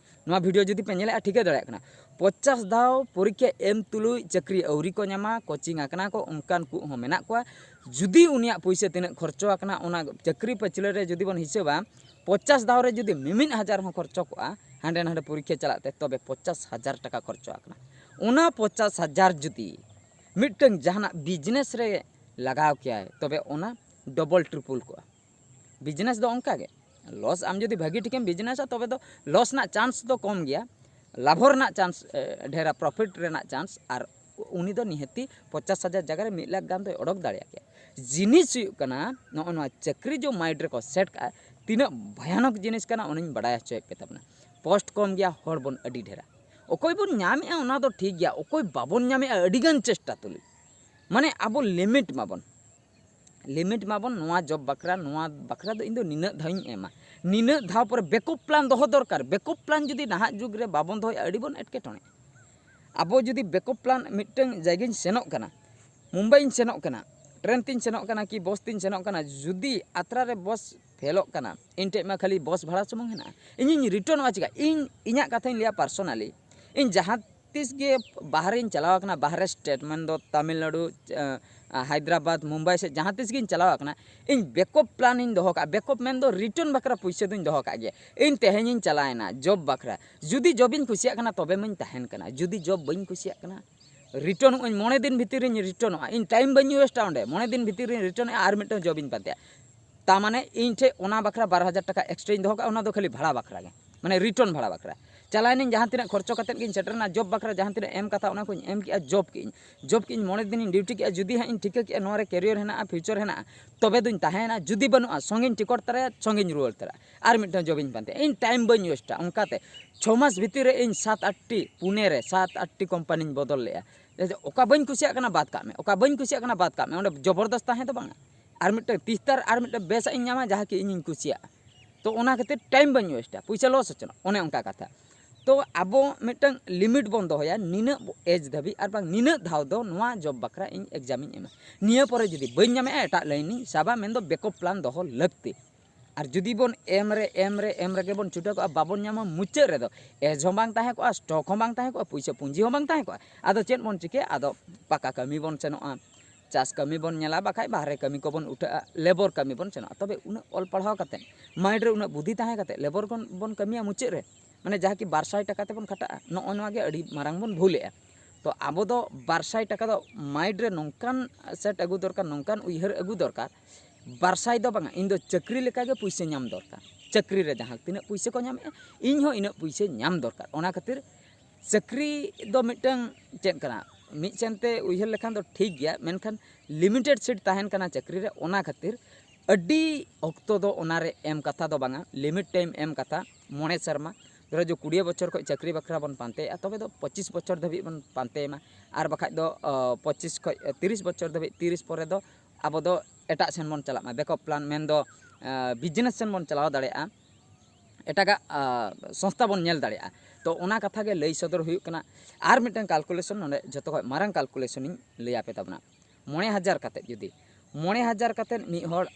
ᱱᱚᱣᱟ ᱵᱷᱤᱰᱤᱭᱳ ᱡᱩᱫᱤ ᱯᱮ ᱧᱮᱞᱮᱜᱼᱟ, ᱴᱷᱤᱠᱟᱹ ᱫᱟᱲᱮᱭᱟᱜ ᱠᱟᱱᱟ, ᱯᱚᱪᱟᱥ ᱫᱷᱟᱣ ᱯᱚᱨᱤᱠᱠᱷᱟ ᱮᱢ ᱛᱩᱞᱩᱡ ᱪᱟᱹᱠᱨᱤ ᱟᱹᱣᱨᱤ ᱠᱚ ᱧᱟᱢᱟ, ᱠᱳᱪᱤᱝ ᱟᱠᱟᱱᱟ ᱠᱚ, ᱚᱱᱠᱟᱱ ᱠᱚ ᱦᱚᱸ ᱢᱮᱱᱟᱜ ᱠᱚᱣᱟ᱾ ᱡᱩᱫᱤ ᱩᱱᱤᱭᱟᱜ ᱯᱩᱭᱥᱟᱹ ᱛᱤᱱᱟᱹᱜ ᱠᱷᱚᱨᱪᱚ ᱟᱠᱟᱱᱟ, ᱚᱱᱟ ᱪᱟᱹᱠᱨᱤ ᱯᱟᱹᱪᱷᱞᱟᱹ ᱨᱮ ᱡᱩᱫᱤ ᱵᱚᱱ ᱦᱤᱥᱟᱹᱵᱟ, ᱯᱚᱪᱟᱥ ᱫᱷᱟᱣ ᱨᱮ ᱡᱩᱫᱤ ᱢᱤᱢᱤᱫ ᱦᱟᱡᱟᱨ ᱦᱚᱸ ᱠᱷᱚᱨᱪᱚ ᱠᱚᱜᱼᱟ, ᱦᱟᱸᱰᱮ ᱱᱟᱰᱮ ᱯᱚᱨᱤᱠᱠᱷᱟ ᱪᱟᱞᱟᱜ ᱛᱮ, ᱛᱚᱵᱮ ᱯᱚᱧᱪᱟᱥ ᱦᱟᱡᱟᱨ ᱴᱟᱠᱟ ᱠᱷᱚᱨᱪᱚ ᱟᱠᱟᱱᱟ᱾ ᱚᱱᱟ ᱯᱚᱧᱪᱟᱥ ᱦᱟᱡᱟᱨ ᱡᱩᱫᱤ ᱢᱤᱫᱴᱟᱝ ᱡᱟᱦᱟᱱᱟᱜ ᱵᱤᱡᱽᱱᱮᱥ ᱨᱮ ᱞᱟᱜᱟᱣ ᱠᱮᱭᱟᱭ, ᱛᱚᱵᱮ ᱚᱱᱟ ᱰᱚᱵᱚᱞ ᱴᱨᱤᱯᱚᱞ ᱠᱚᱜᱼᱟ᱾ ᱵᱤᱡᱽᱱᱮᱥ ᱫᱚ ᱚᱱᱠᱟ ᱜᱮ, ᱞᱚᱥ, ᱟᱢ ᱡᱩᱫᱤ ᱵᱷᱟᱹᱜᱤ ᱴᱷᱤᱠᱮᱢ ᱵᱤᱡᱽᱱᱮᱥᱟ, ᱛᱚᱵᱮ ᱫᱚ ᱞᱚᱥ ᱨᱮᱱᱟᱜ ᱪᱟᱱᱥ ᱫᱚ ᱠᱚᱢ ᱜᱮᱭᱟ, ᱞᱟᱵᱷᱚ ᱨᱮᱱᱟᱜ ᱪᱟᱱᱥ ᱰᱷᱮᱨᱟ, ᱯᱨᱚᱯᱷᱤᱴ ᱨᱮᱱᱟᱜ ᱪᱟᱱᱥ, ᱟᱨ ᱩᱱᱤ ᱫᱚ ᱱᱤᱦᱟᱹᱛᱤ ᱯᱚᱧᱪᱟᱥ ᱦᱟᱡᱟᱨ ᱡᱟᱭᱜᱟ ᱨᱮ ᱢᱤᱫ ᱞᱟᱠᱷ ᱜᱟᱱ ᱫᱚᱭ ᱚᱰᱚᱠ ᱫᱟᱲᱮᱭᱟᱜ ᱜᱮᱭᱟ᱾ ᱡᱤᱱᱤᱥ ᱦᱩᱭᱩᱜ ᱠᱟᱱᱟ, ᱱᱚᱜᱼᱚ ᱱᱚᱣᱟ ᱪᱟᱹᱠᱨᱤ ᱡᱚ ᱢᱟᱭᱤᱱᱰ ᱨᱮᱠᱚ ᱥᱮᱴ ᱠᱟᱜᱼᱟ, ᱛᱤᱱᱟᱹᱜ ᱵᱷᱚᱭᱟᱱᱚᱠ ᱡᱤᱱᱤᱥ ᱠᱟᱱᱟ, ᱚᱱᱟᱧ ᱵᱟᱲᱟᱭ ᱦᱚᱪᱚᱭᱮᱫ ᱯᱮ ᱛᱟᱵᱚᱱᱟ᱾ ᱯᱳᱥᱴ ᱠᱚᱢ ᱜᱮᱭᱟ, ᱦᱚᱲ ᱵᱚᱱ ᱟᱹᱰᱤ ᱰᱷᱮᱨᱟ᱾ ᱚᱠᱚᱭ ᱵᱚᱱ ᱧᱟᱢᱮᱜᱼᱟ, ᱚᱱᱟ ᱫᱚ ᱴᱷᱤᱠ ᱜᱮᱭᱟ, ᱚᱠᱚᱭ ᱵᱟᱵᱚᱱ ᱧᱟᱢᱮᱜᱼᱟ, ᱟᱹᱰᱤᱜᱟᱱ ᱪᱮᱥᱴᱟ ᱛᱩᱞᱩᱡ, ᱢᱟᱱᱮ, ᱟᱵᱚ ᱞᱤᱢᱤᱴ ᱢᱟᱵᱚᱱ, ᱞᱤᱢᱤᱴ ᱢᱟᱵᱚᱱ ᱱᱚᱣᱟ ᱡᱚᱵ ᱵᱟᱠᱷᱨᱟ, ᱱᱚᱣᱟ ᱵᱟᱠᱷᱨᱟ ᱫᱚ ᱤᱧ ᱫᱚ ᱱᱤᱱᱟᱹᱜ ᱫᱷᱟᱣ ᱤᱧ ᱮᱢᱟ, ᱱᱤᱱᱟᱹᱜ ᱫᱷᱟᱣ ᱯᱚᱨᱮ ᱵᱮᱠᱚᱯ ᱯᱞᱟᱱ ᱫᱚᱦᱚ ᱫᱚᱨᱠᱟᱨ᱾ ᱵᱮᱠᱚᱯ ᱯᱞᱟᱱ ᱡᱩᱫᱤ ᱱᱟᱦᱟᱜ ᱡᱩᱜᱽ ᱨᱮ ᱵᱟᱵᱚᱱ ᱫᱚᱦᱚᱭᱟ, ᱟᱹᱰᱤ ᱵᱚᱱ ᱮᱴᱠᱮᱴᱚᱬᱮ᱾ ᱟᱵᱚ ᱡᱩᱫᱤ ᱵᱮᱠᱚᱯ ᱯᱞᱟᱱ ᱢᱤᱫᱴᱟᱝ ᱡᱟᱭᱜᱟᱧ ᱥᱮᱱᱚᱜ ᱠᱟᱱᱟ, ᱢᱩᱢᱵᱟᱭᱤᱧ ᱥᱮᱱᱚᱜ ᱠᱟᱱᱟ, ᱴᱨᱮᱱ ᱛᱤᱧ ᱥᱮᱱᱚᱜ ᱠᱟᱱᱟ ᱠᱤ ᱵᱚᱥ ᱛᱤᱧ ᱥᱮᱱᱚᱜ ᱠᱟᱱᱟ, ᱡᱩᱫᱤ ᱟᱛᱨᱟ ᱨᱮ ᱵᱚᱥ ᱯᱷᱮᱞᱚᱜ ᱠᱟᱱᱟ, ᱤᱧ ᱴᱷᱮᱡ ᱢᱟ ᱠᱷᱟᱹᱞᱤ ᱵᱚᱥ ᱵᱷᱟᱲᱟ ᱥᱩᱢᱩᱝ ᱦᱮᱱᱟᱜᱼᱟ, ᱤᱧᱤᱧ ᱨᱤᱴᱟᱨᱱᱚᱜᱼᱟ ᱪᱤᱠᱟ? ᱤᱧ ᱤᱧᱟᱹᱜ ᱠᱟᱛᱷᱟᱧ ᱞᱟᱹᱭᱟ ᱯᱟᱨᱥᱚᱱᱟᱞᱤ, ᱤᱧ ᱡᱟᱦᱟᱸ ᱛᱤᱥ ᱜᱮ ᱵᱟᱦᱨᱮᱧ ᱪᱟᱞᱟᱣ ᱟᱠᱟᱱᱟ, ᱵᱟᱦᱨᱮ ᱥᱴᱮᱴ, ᱢᱮᱱᱫᱚ ᱛᱟᱢᱤᱞᱱᱟᱲᱩ, ᱟᱸ, ᱦᱟᱭᱫᱨᱟᱵᱟᱫᱽ, ᱢᱩᱢᱵᱟᱭ ᱥᱮᱫ ᱡᱟᱦᱟᱸ ᱛᱤᱥ ᱜᱤᱧ ᱪᱟᱞᱟᱣ ᱟᱠᱟᱱᱟ, ᱤᱧ ᱵᱮᱠᱚᱯ ᱯᱞᱟᱱ ᱤᱧ ᱫᱚᱦᱚ ᱠᱟᱜᱼᱟ᱾ ᱵᱮᱠᱚᱯ ᱢᱮᱱᱫᱚ ᱨᱤᱴᱟᱨᱱ ᱵᱟᱠᱷᱨᱟ ᱯᱩᱭᱥᱟᱹ ᱫᱚᱧ ᱫᱚᱦᱚ ᱠᱟᱜ ᱜᱮᱭᱟ᱾ ᱤᱧ ᱛᱮᱦᱮᱧᱤᱧ ᱪᱟᱞᱟᱣᱮᱱᱟ ᱡᱚᱵ ᱵᱟᱠᱷᱨᱟ, ᱡᱩᱫᱤ ᱡᱚᱵ ᱤᱧ ᱠᱩᱥᱤᱭᱟᱜ ᱠᱟᱱᱟ, ᱛᱚᱵᱮ ᱢᱟᱧ ᱛᱟᱦᱮᱱ ᱠᱟᱱᱟ, ᱡᱩᱫᱤ ᱡᱚᱵ ᱵᱟᱹᱧ ᱠᱩᱥᱤᱭᱟᱜ ᱠᱟᱱᱟ, ᱨᱤᱴᱟᱨᱱᱚᱜ ᱟᱹᱧ, ᱢᱚᱬᱮ ᱫᱤᱱ ᱵᱷᱤᱛᱤᱨ ᱨᱤᱧ ᱨᱤᱴᱟᱨᱱᱚᱜᱼᱟ᱾ ᱤᱧ ᱴᱟᱭᱤᱢ ᱵᱟᱹᱧ ᱳᱭᱮᱥᱴᱟ ᱚᱸᱰᱮ, ᱢᱚᱬᱮ ᱫᱤᱱ ᱵᱷᱤᱛᱤᱨ ᱨᱤᱧ ᱨᱤᱴᱟᱨᱱᱚᱜᱼᱟ, ᱟᱨ ᱢᱤᱫᱴᱟᱝ ᱡᱚᱵ ᱤᱧ ᱯᱟᱱᱛᱮᱭᱟ᱾ ᱛᱟ ᱢᱟᱱᱮ ᱤᱧ ᱴᱷᱮᱡ ᱚᱱᱟ ᱵᱟᱠᱷᱨᱟ ᱵᱟᱨ ᱦᱟᱡᱟᱨ ᱴᱟᱠᱟ ᱮᱠᱥᱴᱨᱟᱧ ᱫᱚᱦᱚ ᱠᱟᱜᱼᱟ, ᱚᱱᱟ ᱫᱚ ᱠᱷᱟᱹᱞᱤ ᱵᱷᱟᱲᱟ ᱵᱟᱠᱷᱨᱟ ᱜᱮ, ᱢᱟᱱᱮ ᱨᱤᱴᱟᱨᱱ ᱵᱷᱟᱲᱟ ᱵᱟᱠᱷᱨᱟ᱾ ᱪᱟᱞᱟᱣᱮᱱᱟᱹᱧ, ᱡᱟᱦᱟᱸ ᱛᱤᱱᱟᱹᱜ ᱠᱷᱚᱨᱪᱚ ᱠᱟᱛᱮᱫ ᱜᱤᱧ ᱥᱮᱴᱮᱨᱮᱱᱟ, ᱡᱚᱵ ᱵᱟᱠᱷᱨᱟ ᱡᱟᱦᱟᱸ ᱛᱤᱱᱟᱹᱜ ᱮᱢ ᱠᱟᱛᱷᱟ, ᱚᱱᱟ ᱠᱚᱧ ᱮᱢ ᱠᱮᱜᱼᱟ, ᱡᱚᱵ ᱠᱮᱜᱼᱟᱹᱧ᱾ ᱡᱚᱵ ᱠᱮᱜᱼᱟᱹᱧ, ᱢᱚᱬᱮ ᱫᱤᱱᱤᱧ ᱰᱤᱭᱩᱴᱤ ᱠᱮᱜᱼᱟ, ᱡᱩᱫᱤ ᱦᱟᱸᱜ ᱤᱧ ᱴᱷᱤᱠᱟᱹ ᱠᱮᱜᱼᱟ ᱱᱚᱣᱟ ᱨᱮ ᱠᱮᱨᱤᱭᱚᱨ ᱦᱮᱱᱟᱜᱼᱟ, ᱯᱷᱤᱭᱩᱪᱟᱨ ᱦᱮᱱᱟᱜᱼᱟ, ᱛᱚᱵᱮ ᱫᱩᱧ ᱛᱟᱦᱮᱸᱭᱮᱱᱟ, ᱡᱩᱫᱤ ᱵᱟᱹᱱᱩᱜᱼᱟ, ᱥᱚᱸᱜᱮᱧ ᱴᱤᱠᱚᱴ ᱛᱟᱨᱟᱭᱟ, ᱥᱚᱸᱜᱮᱧ ᱨᱩᱣᱟᱹᱲ ᱛᱟᱨᱟᱜᱼᱟ, ᱟᱨ ᱢᱤᱫᱴᱟᱝ ᱡᱚᱵ ᱤᱧ ᱯᱟᱱᱛᱮᱭᱟ᱾ ᱤᱧ ᱴᱟᱭᱤᱢ ᱵᱟᱹᱧ ᱳᱭᱮᱥᱴᱟ᱾ ᱚᱱᱠᱟᱛᱮ ᱪᱷᱚ ᱢᱟᱥ ᱵᱷᱤᱛᱤᱨ ᱨᱮ ᱤᱧ ᱥᱟᱛ ᱟᱴᱴᱤ, ᱯᱩᱱᱮ ᱨᱮ ᱥᱟᱛ ᱟᱴᱴᱤ ᱠᱳᱢᱯᱟᱱᱤᱧ ᱵᱚᱫᱚᱞ ᱞᱮᱜᱼᱟ᱾ ᱚᱠᱟ ᱵᱟᱹᱧ ᱠᱩᱥᱤᱭᱟᱜ ᱠᱟᱱᱟ, ᱵᱟᱫ ᱠᱟᱜ ᱢᱮ, ᱚᱠᱟ ᱵᱟᱹᱧ ᱠᱩᱥᱤᱭᱟᱜ ᱠᱟᱱᱟ, ᱵᱟᱫ ᱠᱟᱜ ᱢᱮ, ᱚᱸᱰᱮ ᱡᱚᱵᱚᱨᱫᱚᱥ ᱛᱟᱦᱮᱸ ᱫᱚ ᱵᱟᱝᱟ᱾ ᱟᱨ ᱢᱤᱫᱴᱟᱝ ᱛᱤᱥᱛᱟᱨ ᱟᱨ ᱢᱤᱫᱴᱟᱝ ᱵᱮᱥᱟᱜ ᱤᱧ ᱧᱟᱢᱟ, ᱡᱟᱦᱟᱸ ᱠᱤ ᱤᱧᱤᱧ ᱠᱩᱥᱤᱭᱟᱜᱼᱟ᱾ ᱛᱚ ᱚᱱᱟ ᱠᱷᱟᱹᱛᱤᱨ ᱴᱟᱭᱤᱢ ᱵᱟᱹᱧ ᱳᱭᱮᱥᱴᱟ, ᱯᱩᱭᱥᱟᱹ ᱞᱚᱥ ᱦᱚᱪᱚᱱᱚᱜ, ᱚᱱᱮ ᱚᱱᱠᱟ ᱠᱟᱛᱷᱟ᱾ ᱛᱚ ᱟᱵᱚ ᱢᱤᱫᱴᱟᱝ ᱞᱤᱢᱤᱴ ᱵᱚᱱ ᱫᱚᱦᱚᱭᱟ, ᱱᱤᱱᱟᱹᱜ ᱮᱡᱽ ᱫᱷᱟᱹᱵᱤᱡ ᱟᱨ ᱵᱟᱝ ᱱᱤᱱᱟᱹᱜ ᱫᱷᱟᱣ ᱫᱚ ᱱᱚᱣᱟ ᱡᱚᱵ ᱵᱟᱠᱷᱨᱟ ᱤᱧ ᱮᱠᱡᱟᱢᱤᱧ ᱮᱢᱟ, ᱱᱤᱭᱟᱹ ᱯᱚᱨᱮ ᱡᱩᱫᱤ ᱵᱟᱹᱧ ᱧᱟᱢᱮᱜᱼᱟ, ᱮᱴᱟᱜ ᱞᱟᱭᱤᱱᱤᱧ ᱥᱟᱵᱟ, ᱢᱮᱱᱫᱚ ᱵᱮᱠᱚᱯ ᱯᱞᱟᱱ ᱫᱚᱦᱚ ᱞᱟᱹᱠᱛᱤ᱾ ᱟᱨ ᱡᱩᱫᱤ ᱵᱚᱱ ᱮᱢ ᱨᱮ, ᱮᱢ ᱨᱮ, ᱮᱢ ᱨᱮᱜᱮ ᱵᱚᱱ ᱪᱷᱩᱴᱟᱹᱣ ᱠᱚᱜᱼᱟ, ᱵᱟᱵᱚᱱ ᱧᱟᱢᱟ, ᱢᱩᱪᱟᱹᱫ ᱨᱮᱫᱚ ᱮᱡᱽ ᱦᱚᱸ ᱵᱟᱝ ᱛᱟᱦᱮᱸ ᱠᱚᱜᱼᱟ, ᱥᱴᱚᱠ ᱦᱚᱸ ᱵᱟᱝ ᱛᱟᱦᱮᱸ ᱠᱚᱜᱼᱟ, ᱯᱩᱭᱥᱟᱹ ᱯᱩᱸᱡᱤ ᱦᱚᱸ ᱵᱟᱝ ᱛᱟᱦᱮᱸ ᱠᱚᱜᱼᱟ᱾ ᱟᱫᱚ ᱪᱮᱫ ᱵᱚᱱ ᱪᱤᱠᱟᱹᱭᱟ? ᱟᱫᱚ ᱯᱟᱠᱟ ᱠᱟᱹᱢᱤ ᱵᱚᱱ ᱥᱮᱱᱚᱜᱼᱟ, ᱪᱟᱥ ᱠᱟᱹᱢᱤ ᱵᱚᱱ ᱧᱮᱞᱟ, ᱵᱟᱠᱷᱟᱡ ᱵᱟᱦᱨᱮ ᱠᱟᱹᱢᱤ ᱠᱚᱵᱚᱱ ᱩᱴᱷᱟᱹᱜᱼᱟ, ᱞᱮᱵᱚᱨ ᱠᱟᱹᱢᱤ ᱵᱚᱱ ᱥᱮᱱᱚᱜᱼᱟ᱾ ᱛᱚᱵᱮ ᱩᱱᱟᱹᱜ ᱚᱞ ᱯᱟᱲᱦᱟᱣ ᱠᱟᱛᱮᱫ, ᱢᱟᱭᱤᱱᱰ ᱨᱮ ᱩᱱᱟᱹᱜ ᱵᱩᱫᱷᱤ ᱛᱟᱦᱮᱸ ᱠᱟᱛᱮᱫ, ᱞᱮᱵᱚᱨ ᱵᱚᱱ, ᱵᱚᱱ ᱠᱟᱹᱢᱤᱭᱟ ᱢᱩᱪᱟᱹᱫ ᱨᱮ᱾ ᱢᱟᱱᱮ ᱡᱟᱦᱟᱸ ᱠᱤ ᱵᱟᱨ ᱥᱟᱭ ᱴᱟᱠᱟ ᱛᱮᱵᱚᱱ ᱠᱷᱟᱴᱟᱜᱼᱟ, ᱱᱚᱜᱼᱚ ᱱᱚᱣᱟ ᱜᱮ ᱟᱹᱰᱤ ᱢᱟᱨᱟᱝ ᱵᱚᱱ ᱵᱷᱩᱞᱮᱜᱼᱟ᱾ ᱛᱚ ᱟᱵᱚ ᱫᱚ ᱵᱟᱨ ᱥᱟᱭ ᱴᱟᱠᱟ ᱫᱚ ᱢᱟᱭᱤᱱᱰ ᱨᱮ ᱱᱚᱝᱠᱟᱱ ᱥᱮᱴ ᱟᱹᱜᱩ ᱫᱚᱨᱠᱟᱨ, ᱱᱚᱝᱠᱟᱱ ᱩᱭᱦᱟᱹᱨ ᱟᱹᱜᱩ ᱫᱚᱨᱠᱟᱨ, ᱵᱟᱨ ᱥᱟᱭ ᱫᱚ ᱵᱟᱝᱟ, ᱤᱧ ᱫᱚ ᱪᱟᱹᱠᱨᱤ ᱞᱮᱠᱟᱜᱮ ᱯᱩᱭᱥᱟᱹ ᱧᱟᱢ ᱫᱚᱨᱠᱟᱨ᱾ ᱪᱟᱹᱠᱨᱤ ᱨᱮ ᱡᱟᱦᱟᱸ ᱛᱤᱱᱟᱹᱜ ᱯᱩᱭᱥᱟᱹ ᱠᱚ ᱧᱟᱢᱮᱜᱼᱟ, ᱤᱧ ᱦᱚᱸ ᱤᱱᱟᱹᱜ ᱯᱩᱭᱥᱟᱹ ᱧᱟᱢ ᱫᱚᱨᱠᱟᱨ᱾ ᱚᱱᱟ ᱠᱷᱟᱹᱛᱤᱨ ᱪᱟᱹᱠᱨᱤ ᱫᱚ ᱢᱤᱫᱴᱟᱝ ᱪᱮᱫ ᱠᱟᱱᱟ, ᱢᱤᱫ ᱥᱮᱱ ᱛᱮ ᱩᱭᱦᱟᱹᱨ ᱞᱮᱠᱷᱟᱱ ᱫᱚ ᱴᱷᱤᱠ ᱜᱮᱭᱟ, ᱢᱮᱱᱠᱷᱟᱱ ᱞᱤᱢᱤᱴᱮᱰ ᱥᱤᱴ ᱛᱟᱦᱮᱱ ᱠᱟᱱᱟ ᱪᱟᱹᱠᱨᱤ ᱨᱮ᱾ ᱚᱱᱟ ᱠᱷᱟᱹᱛᱤᱨ ᱟᱹᱰᱤ ᱚᱠᱛᱚ ᱫᱚ ᱚᱱᱟᱨᱮ ᱮᱢ ᱠᱟᱛᱷᱟ ᱫᱚ ᱵᱟᱝᱟ, ᱞᱤᱢᱤᱴ ᱴᱟᱭᱤᱢ ᱮᱢ ᱠᱟᱛᱷᱟ, ᱢᱚᱬᱮ ᱥᱮᱨᱢᱟ, ᱫᱷᱚᱨᱚ ᱡᱮ ᱠᱩᱲᱤ ᱵᱚᱪᱷᱚᱨ ᱠᱷᱚᱱ ᱪᱟᱹᱠᱨᱤ ᱵᱟᱠᱷᱨᱟ ᱵᱚᱱ ᱯᱟᱱᱛᱮᱭᱮᱫᱼᱟ, ᱛᱚᱵᱮ ᱫᱚ ᱯᱚᱸᱪᱤᱥ ᱵᱚᱪᱷᱚᱨ ᱫᱷᱟᱹᱵᱤᱡ ᱵᱚᱱ ᱯᱟᱱᱛᱮᱭ ᱢᱟ, ᱟᱨ ᱵᱟᱠᱷᱟᱡ ᱫᱚ ᱯᱚᱸᱪᱤᱥ ᱠᱷᱚᱱ ᱛᱤᱨᱤᱥ ᱵᱚᱪᱷᱚᱨ ᱫᱷᱟᱹᱵᱤᱡ, ᱛᱤᱨᱤᱥ ᱯᱚᱨᱮ ᱫᱚ ᱟᱵᱚ ᱫᱚ ᱮᱴᱟᱜ ᱥᱮᱱ ᱵᱚᱱ ᱪᱟᱞᱟᱜ ᱢᱟ, ᱵᱮᱠᱟᱯ ᱯᱞᱟᱱ ᱢᱮᱱᱫᱚ ᱵᱤᱡᱽᱱᱮᱥ ᱥᱮᱱ ᱵᱚᱱ ᱪᱟᱞᱟᱣ ᱫᱟᱲᱮᱭᱟᱜᱼᱟ, ᱮᱴᱟᱜᱟᱜ ᱥᱚᱝᱥᱛᱷᱟ ᱵᱚᱱ ᱧᱮᱞ ᱫᱟᱲᱮᱭᱟᱜᱼᱟ᱾ ᱛᱚ ᱚᱱᱟ ᱠᱟᱛᱷᱟ ᱜᱮ ᱞᱟᱹᱭ ᱥᱚᱫᱚᱨ ᱦᱩᱭᱩᱜ ᱠᱟᱱᱟ᱾ ᱟᱨ ᱢᱤᱫᱴᱟᱝ ᱠᱟᱞᱠᱩᱞᱮᱥᱚᱱ, ᱱᱚᱰᱮ ᱡᱚᱛᱚ ᱠᱷᱚᱱ ᱢᱟᱨᱟᱝ ᱠᱟᱞᱠᱩᱞᱮᱥᱚᱱ ᱤᱧ ᱞᱟᱹᱭ ᱟᱯᱮ ᱛᱟᱵᱚᱱᱟ᱾ ᱢᱚᱬᱮ ᱦᱟᱡᱟᱨ ᱠᱟᱛᱮᱫ ᱡᱩᱫᱤ, ᱢᱚᱬᱮ ᱦᱟᱡᱟᱨ ᱠᱟᱛᱮᱫ ᱢᱤᱫ ᱦᱚᱲ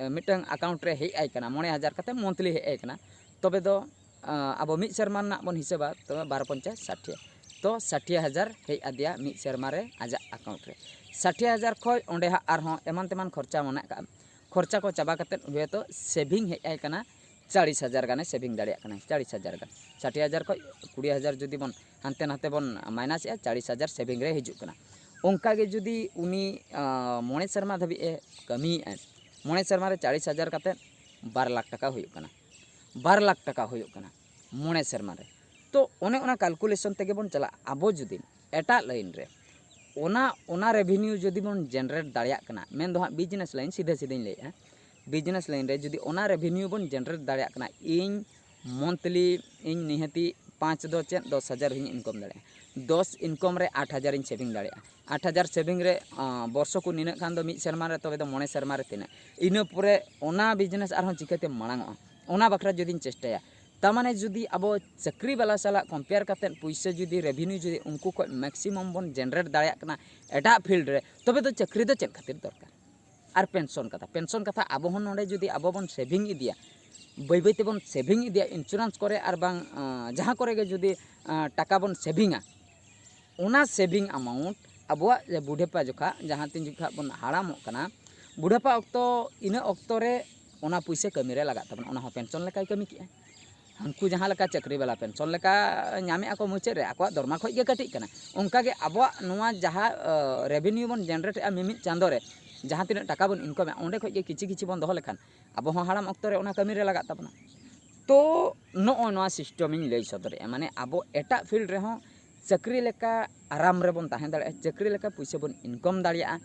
ᱢᱤᱫᱴᱟᱝ ᱟᱠᱟᱣᱩᱱᱴ ᱨᱮ ᱦᱮᱡ ᱟᱭ ᱠᱟᱱᱟ, ᱢᱚᱬᱮ ᱦᱟᱡᱟᱨ ᱠᱟᱛᱮᱫ ᱢᱚᱱᱛᱷᱞᱤ ᱦᱮᱡ ᱟᱭ ᱠᱟᱱᱟ, ᱛᱚᱵᱮ ᱫᱚ ᱟᱵᱚ ᱢᱤᱫ ᱥᱮᱨᱢᱟ ᱨᱮᱱᱟᱜ ᱵᱚᱱ ᱦᱤᱥᱟᱹᱵᱟ, ᱛᱚᱵᱮ ᱵᱟᱨᱚ ᱯᱚᱧᱪᱟ ᱥᱟᱴᱷᱤᱭᱟ᱾ ᱛᱚ ᱥᱟᱴᱷᱤᱭᱟ ᱦᱟᱡᱟᱨ ᱦᱮᱡ ᱟᱫᱮᱭᱟ ᱢᱤᱫ ᱥᱮᱨᱢᱟ ᱨᱮ ᱟᱡᱟᱜ ᱟᱠᱟᱣᱩᱱᱴ ᱨᱮ᱾ ᱥᱟᱴᱷᱤᱭᱟ ᱦᱟᱡᱟᱨ ᱠᱷᱚᱱ ᱚᱸᱰᱮ ᱦᱟᱸᱜ ᱟᱨᱦᱚᱸ ᱮᱢᱟᱱ ᱛᱮᱢᱟᱱ ᱠᱷᱚᱨᱪᱟ ᱢᱮᱱᱟᱜ ᱠᱟᱜᱼᱟ, ᱠᱷᱚᱨᱪᱟ ᱠᱚ ᱪᱟᱵᱟ ᱠᱟᱛᱮᱫ ᱦᱚᱭᱛᱳ ᱥᱮᱵᱷᱤᱝ ᱦᱮᱡ ᱟᱭ ᱠᱟᱱᱟ ᱪᱟᱲᱤᱥ ᱦᱟᱡᱟᱨ ᱜᱟᱱᱮ ᱥᱮᱵᱷᱤᱝ ᱫᱟᱲᱮᱭᱟᱜ ᱠᱟᱱᱟ᱾ ᱪᱟᱲᱤᱥ ᱦᱟᱡᱟᱨ ᱜᱟᱱ, ᱥᱟᱴᱷᱤ ᱦᱟᱡᱟᱨ ᱠᱷᱚᱱ ᱠᱩᱲᱤ ᱦᱟᱡᱟᱨ ᱡᱩᱫᱤ ᱵᱚᱱ ᱦᱟᱱᱛᱮ ᱱᱟᱛᱮ ᱵᱚᱱ ᱢᱟᱭᱱᱟᱥᱮᱜᱼᱟ, ᱪᱟᱲᱤᱥ ᱦᱟᱡᱟᱨ ᱥᱮᱵᱷᱤᱝ ᱨᱮ ᱦᱤᱡᱩᱜ ᱠᱟᱱᱟ᱾ ᱚᱱᱠᱟ ᱜᱮ ᱡᱩᱫᱤ ᱩᱱᱤ ᱢᱚᱬᱮ ᱥᱮᱨᱢᱟ ᱫᱷᱟᱹᱵᱤᱡ ᱮ ᱠᱟᱹᱢᱤᱭᱮᱫᱼᱟᱭ, ᱢᱚᱬᱮ ᱥᱮᱨᱢᱟ ᱨᱮ ᱪᱟᱲᱤᱥ ᱦᱟᱡᱟᱨ ᱠᱟᱛᱮᱫ ᱵᱟᱨ ᱞᱟᱠᱷ ᱴᱟᱠᱟ ᱦᱩᱭᱩᱜ ᱠᱟᱱᱟ᱾ ᱵᱟᱨ ᱞᱟᱠᱷ ᱴᱟᱠᱟ ᱦᱩᱭᱩᱜ ᱠᱟᱱᱟ ᱢᱚᱬᱮ ᱥᱮᱨᱢᱟ ᱨᱮ᱾ ᱛᱚ ᱚᱱᱮ ᱚᱱᱟ ᱠᱟᱞᱠᱩᱞᱮᱥᱚᱱ ᱛᱮᱜᱮ ᱵᱚᱱ ᱪᱟᱞᱟᱜᱼᱟ᱾ ᱟᱵᱚ ᱡᱩᱫᱤ ᱮᱴᱟᱜ ᱞᱟᱭᱤᱱ ᱨᱮ ᱚᱱᱟ ᱚᱱᱟ ᱨᱮᱵᱷᱤᱱᱤᱭᱩ ᱡᱩᱫᱤ ᱵᱚᱱ ᱡᱮᱱᱟᱨᱮᱴ ᱫᱟᱲᱮᱭᱟᱜ ᱠᱟᱱᱟ, ᱢᱮᱱ ᱫᱚ ᱦᱟᱸᱜ ᱵᱤᱡᱽᱱᱮᱥ ᱞᱟᱭᱤᱱ, ᱥᱤᱫᱷᱟᱹ ᱥᱤᱫᱷᱟᱹᱧ ᱞᱟᱹᱭᱮᱫᱼᱟ, ᱵᱤᱡᱽᱱᱮᱥ ᱞᱟᱭᱤᱱ ᱨᱮ ᱡᱩᱫᱤ ᱚᱱᱟ ᱨᱮᱵᱷᱤᱱᱤᱭᱩ ᱵᱚᱱ ᱡᱮᱱᱟᱨᱮᱴ ᱫᱟᱲᱮᱭᱟᱜ ᱠᱟᱱᱟ, ᱤᱧ ᱢᱚᱱᱛᱷᱞᱤ ᱤᱧ ᱱᱤᱦᱟᱹᱛᱤ ᱯᱟᱸᱪ ᱫᱚ ᱪᱮᱫ, ᱫᱚᱥ ᱦᱟᱡᱟᱨ ᱦᱚᱸᱧ ᱤᱱᱠᱟᱢ ᱫᱟᱲᱮᱭᱟᱜᱼᱟ᱾ ᱫᱚᱥ ᱤᱱᱠᱟᱢ ᱨᱮ ᱟᱴ ᱦᱟᱡᱟᱨᱤᱧ ᱥᱮᱵᱷᱤᱝ ᱫᱟᱲᱮᱭᱟᱜᱼᱟ᱾ ᱟᱴ ᱦᱟᱡᱟᱨ ᱥᱮᱵᱷᱤᱝ ᱨᱮ ᱵᱚᱨᱥᱚ ᱠᱚ ᱱᱤᱱᱟᱹᱜ ᱠᱷᱟᱱ ᱫᱚ ᱢᱤᱫ ᱥᱮᱨᱢᱟ ᱨᱮ, ᱛᱚᱵᱮ ᱫᱚ ᱢᱚᱬᱮ ᱥᱮᱨᱢᱟ ᱨᱮ ᱛᱤᱱᱟᱹᱜ? ᱤᱱᱟᱹ ᱯᱚᱨᱮ ᱚᱱᱟ ᱵᱤᱡᱽᱱᱮᱥ ᱟᱨᱦᱚᱸ ᱪᱤᱠᱟᱹᱛᱮ ᱢᱟᱲᱟᱝ ᱚᱜᱼᱟ, ᱚᱱᱟ ᱵᱟᱠᱷᱨᱟ ᱡᱩᱫᱤᱧ ᱪᱮᱥᱴᱟᱭᱟ᱾ ᱛᱟᱨ ᱢᱟᱱᱮ ᱡᱩᱫᱤ ᱟᱵᱚ ᱪᱟᱹᱠᱨᱤ ᱵᱟᱞᱟ ᱥᱟᱞᱟᱜ ᱠᱚᱢᱯᱮᱭᱟᱨ ᱠᱟᱛᱮᱫ ᱯᱩᱭᱥᱟᱹ ᱡᱩᱫᱤ ᱨᱮᱵᱷᱤᱱᱤᱭᱩ ᱡᱩᱫᱤ ᱩᱱᱠᱩ ᱠᱷᱚᱱ ᱢᱮᱠᱥᱤᱢᱟᱢ ᱵᱚᱱ ᱡᱮᱱᱟᱨᱮᱴ ᱫᱟᱲᱮᱭᱟᱜ ᱠᱟᱱᱟ ᱮᱴᱟᱜ ᱯᱷᱤᱞᱰ ᱨᱮ, ᱛᱚᱵᱮ ᱫᱚ ᱪᱟᱹᱠᱨᱤ ᱫᱚ ᱪᱮᱫ ᱠᱷᱟᱹᱛᱤᱨ ᱫᱚᱨᱠᱟᱨ? ᱟᱨ ᱯᱮᱱᱥᱚᱱ ᱠᱟᱛᱷᱟ, ᱯᱮᱱᱥᱚᱱ ᱠᱟᱛᱷᱟ ᱟᱵᱚ ᱦᱚᱸ ᱱᱚᱰᱮ ᱡᱩᱫᱤ ᱟᱵᱚ ᱵᱚᱱ ᱥᱮᱵᱷᱤᱝ ᱤᱫᱤᱭᱟ, ᱵᱟᱹᱭ ᱵᱟᱹᱭ ᱛᱮᱵᱚᱱ ᱥᱮᱵᱷᱤᱝ ᱤᱫᱤᱭᱟ ᱤᱱᱥᱩᱨᱮᱱᱥ ᱠᱚᱨᱮ ᱟᱨ ᱵᱟᱝ ᱡᱟᱦᱟᱸ ᱠᱚᱨᱮ ᱜᱮ ᱡᱩᱫᱤ ᱴᱟᱠᱟ ᱵᱚᱱ ᱥᱮᱵᱷᱤᱝᱟ, ᱚᱱᱟ ᱥᱮᱵᱷᱤᱝ ᱟᱢᱟᱣᱩᱱᱴ ᱟᱵᱚᱣᱟᱜ ᱵᱩᱰᱷᱟᱹᱯᱟ ᱡᱚᱠᱷᱟ, ᱡᱟᱦᱟᱸ ᱛᱤᱱ ᱡᱚᱠᱷᱟ ᱵᱚᱱ ᱦᱟᱲᱟᱢᱚᱜ ᱠᱟᱱᱟ, ᱵᱩᱰᱷᱟᱹᱯᱟ ᱚᱠᱛᱚ, ᱤᱱᱟᱹ ᱚᱠᱛᱚ ᱨᱮ ᱚᱱᱟ ᱯᱩᱭᱥᱟᱹ ᱠᱟᱹᱢᱤ ᱨᱮ ᱞᱟᱜᱟᱜ ᱛᱟᱵᱚᱱᱟ᱾ ᱚᱱᱟ ᱦᱚᱸ ᱯᱮᱱᱥᱚᱱ ᱞᱮᱠᱟᱭ ᱠᱟᱹᱢᱤ ᱠᱮᱜᱼᱟ᱾ ᱩᱱᱠᱩ ᱡᱟᱦᱟᱸ ᱞᱮᱠᱟ ᱪᱟᱹᱠᱨᱤ ᱵᱟᱞᱟ ᱯᱮᱱᱥᱚᱱ ᱞᱮᱠᱟ ᱧᱟᱢᱮᱫᱼᱟ ᱠᱚ ᱢᱩᱪᱟᱹᱫ ᱨᱮ, ᱟᱠᱚᱣᱟᱜ ᱫᱚᱨᱢᱟ ᱠᱷᱚᱡ ᱜᱮ ᱠᱟᱹᱴᱤᱡ ᱠᱟᱱᱟ, ᱚᱱᱠᱟ ᱜᱮ ᱟᱵᱚᱣᱟᱜ ᱱᱚᱣᱟ ᱡᱟᱦᱟᱸ ᱨᱮᱵᱷᱮᱱᱤᱭᱩ ᱵᱚᱱ ᱡᱮᱱᱟᱨᱮᱴᱮᱫᱼᱟ ᱢᱤᱢᱤᱫ ᱪᱟᱸᱫᱳ ᱨᱮ, ᱡᱟᱦᱟᱸ ᱛᱤᱱᱟᱹᱜ ᱴᱟᱠᱟ ᱵᱚᱱ ᱤᱱᱠᱟᱢᱮᱫᱼᱟ, ᱚᱸᱰᱮ ᱠᱷᱚᱡ ᱜᱮ ᱠᱤᱪᱷᱤ ᱠᱤᱪᱷᱤ ᱵᱚᱱ ᱫᱚᱦᱚ ᱞᱮᱠᱷᱟᱱ ᱟᱵᱚ ᱦᱚᱸ ᱦᱟᱲᱟᱢ ᱚᱠᱛᱚ ᱨᱮ ᱚᱱᱟ ᱠᱟᱹᱢᱤ ᱨᱮ ᱞᱟᱜᱟᱜ ᱛᱟᱵᱚᱱᱟ᱾ ᱛᱚ ᱱᱚᱜᱼᱚᱭ ᱱᱚᱣᱟ ᱥᱤᱥᱴᱮᱢ ᱤᱧ ᱞᱟᱹᱭ ᱥᱚᱫᱚᱨᱮᱫᱼᱟ, ᱢᱟᱱᱮ ᱟᱵᱚ ᱮᱴᱟᱜ ᱯᱷᱤᱞᱰ ᱨᱮᱦᱚᱸ ᱪᱟᱹᱠᱨᱤ ᱞᱮᱠᱟ ᱟᱨᱟᱢ ᱨᱮᱵᱚᱱ ᱛᱟᱦᱮᱸ ᱫᱟᱲᱮᱭᱟᱜᱼᱟ, ᱪᱟᱹᱠᱨᱤ ᱞᱮᱠᱟ ᱯᱩᱭᱥᱟᱹ ᱵᱚᱱ ᱤᱱᱠᱟᱢ ᱫᱟᱲᱮᱭᱟᱜᱼᱟ,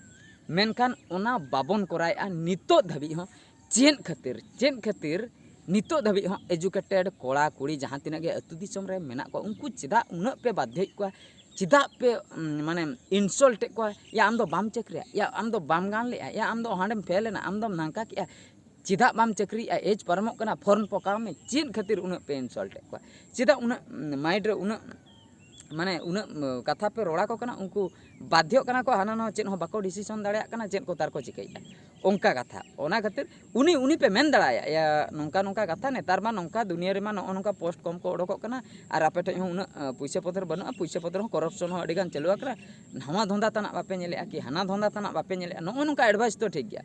ᱢᱮᱱᱠᱷᱟᱱ ᱚᱱᱟ ᱵᱟᱵᱚᱱ ᱠᱚᱨᱟᱣᱮᱫᱼᱟ ᱱᱤᱛᱚᱜ ᱫᱷᱟᱹᱵᱤᱡ ᱦᱚᱸ᱾ ᱪᱮᱫ ᱠᱷᱟᱹᱛᱤᱨ? ᱪᱮᱫ ᱠᱷᱟᱹᱛᱤᱨ ᱱᱤᱛᱚᱜ ᱫᱷᱟᱹᱵᱤᱡ ᱦᱚᱸ ᱮᱡᱩᱠᱮᱴᱮᱰ ᱠᱚᱲᱟ ᱠᱩᱲᱤ ᱡᱟᱦᱟᱸ ᱛᱤᱱᱟᱹᱜ ᱜᱮ ᱟᱹᱛᱩ ᱫᱤᱥᱚᱢ ᱨᱮ ᱢᱮᱱᱟᱜ ᱠᱚᱣᱟ, ᱩᱱᱠᱩ ᱪᱮᱫᱟᱜ ᱩᱱᱟᱹᱜ ᱯᱮ ᱵᱟᱫᱽᱫᱷᱚᱭᱮᱫ ᱠᱚᱣᱟ? ᱪᱮᱫᱟᱜ ᱯᱮ ᱩᱢ, ᱢᱟᱱᱮ ᱤᱱᱥᱚᱞᱴᱮᱫ ᱠᱚᱣᱟ? ᱭᱟ ᱟᱢ ᱫᱚ ᱵᱟᱢ ᱪᱟᱹᱠᱨᱤᱭᱟ, ᱭᱟ ᱟᱢ ᱫᱚ ᱵᱟᱢ ᱜᱟᱱ ᱞᱮᱜᱼᱟ, ᱭᱟ ᱟᱢ ᱫᱚ ᱦᱟᱸᱰᱮᱢ ᱯᱷᱮᱞ ᱮᱱᱟ, ᱟᱢ ᱫᱚᱢ ᱱᱟᱝᱠᱟ ᱠᱮᱜᱼᱟ, ᱪᱮᱫᱟᱜ ᱵᱟᱢ ᱪᱟᱹᱠᱨᱤᱭᱮᱜᱼᱟ? ᱮᱡᱽ ᱯᱟᱨᱚᱢᱚᱜ ᱠᱟᱱᱟ, ᱯᱷᱚᱨᱢ ᱯᱚᱠᱟᱣ ᱢᱮ᱾ ᱪᱮᱫ ᱠᱷᱟᱹᱛᱤᱨ ᱩᱱᱟᱹᱜ ᱯᱮ ᱤᱱᱥᱚᱞᱴᱮᱫ ᱠᱚᱣᱟ? ᱪᱮᱫᱟᱜ ᱩᱱᱟᱹᱜ ᱢᱟᱭᱤᱱᱰ ᱨᱮ ᱩᱱᱟᱹᱜ ᱢᱟᱱᱮ ᱩᱱᱟᱹᱜ ᱠᱟᱛᱷᱟ ᱯᱮ ᱨᱚᱲᱟ ᱠᱚ ᱠᱟᱱᱟ? ᱩᱱᱠᱩ ᱵᱟᱫᱽᱫᱷᱚᱜ ᱠᱟᱱᱟ ᱠᱚ, ᱦᱟᱱᱟ ᱱᱟᱣᱟ ᱪᱮᱫ ᱦᱚᱸ ᱵᱟᱠᱚ ᱰᱤᱥᱤᱥᱚᱱ ᱫᱟᱲᱮᱭᱟᱜ ᱠᱟᱱᱟ, ᱪᱮᱫ ᱠᱚ ᱛᱟᱨᱠᱚ ᱪᱤᱠᱟᱹᱭᱮᱫᱼᱟ, ᱚᱱᱠᱟ ᱠᱟᱛᱷᱟ᱾ ᱚᱱᱟ ᱠᱷᱟᱹᱛᱤᱨ ᱩᱱᱤ ᱩᱱᱤ ᱯᱮ ᱢᱮᱱ ᱫᱟᱲᱮᱭᱟᱭᱟ, ᱭᱟ ᱱᱚᱝᱠᱟ ᱱᱚᱝᱠᱟ ᱠᱟᱛᱷᱟ, ᱱᱮᱛᱟᱨ ᱢᱟ ᱱᱚᱝᱠᱟ ᱫᱩᱱᱤᱭᱟᱹ ᱨᱮᱢᱟ ᱱᱚᱜᱼᱚ ᱱᱚᱝᱠᱟ ᱯᱳᱥᱴ ᱠᱚᱢ ᱠᱚ ᱚᱰᱚᱠᱚᱜ ᱠᱟᱱᱟ, ᱟᱨ ᱟᱯᱮ ᱴᱷᱮᱡ ᱦᱚᱸ ᱩᱱᱟᱹᱜ ᱟᱸ, ᱯᱩᱭᱥᱟᱹ ᱯᱚᱛᱨᱚ ᱵᱟᱹᱱᱩᱜᱼᱟ, ᱯᱩᱭᱥᱟᱹ ᱯᱚᱛᱨᱚ ᱦᱚᱸ ᱠᱚᱨᱚᱯᱥᱚᱱ ᱦᱚᱸ ᱟᱹᱰᱤ ᱜᱟᱱ ᱪᱟᱹᱞᱩ ᱟᱠᱟᱱᱟ, ᱱᱟᱣᱟ ᱫᱷᱚᱱᱫᱟ ᱛᱟᱱᱟᱜ ᱵᱟᱯᱮ ᱧᱮᱞᱮᱜᱼᱟ ᱠᱤ ᱦᱟᱱᱟ ᱫᱷᱚᱱᱫᱟ ᱛᱟᱱᱟᱜ ᱵᱟᱯᱮ ᱧᱮᱞᱮᱜᱼᱟ, ᱱᱚᱜᱼᱚ ᱱᱚᱝᱠᱟ ᱮᱰᱵᱷᱟᱭᱤᱥ ᱫᱚ ᱴᱷᱤᱠ ᱜᱮᱭᱟ᱾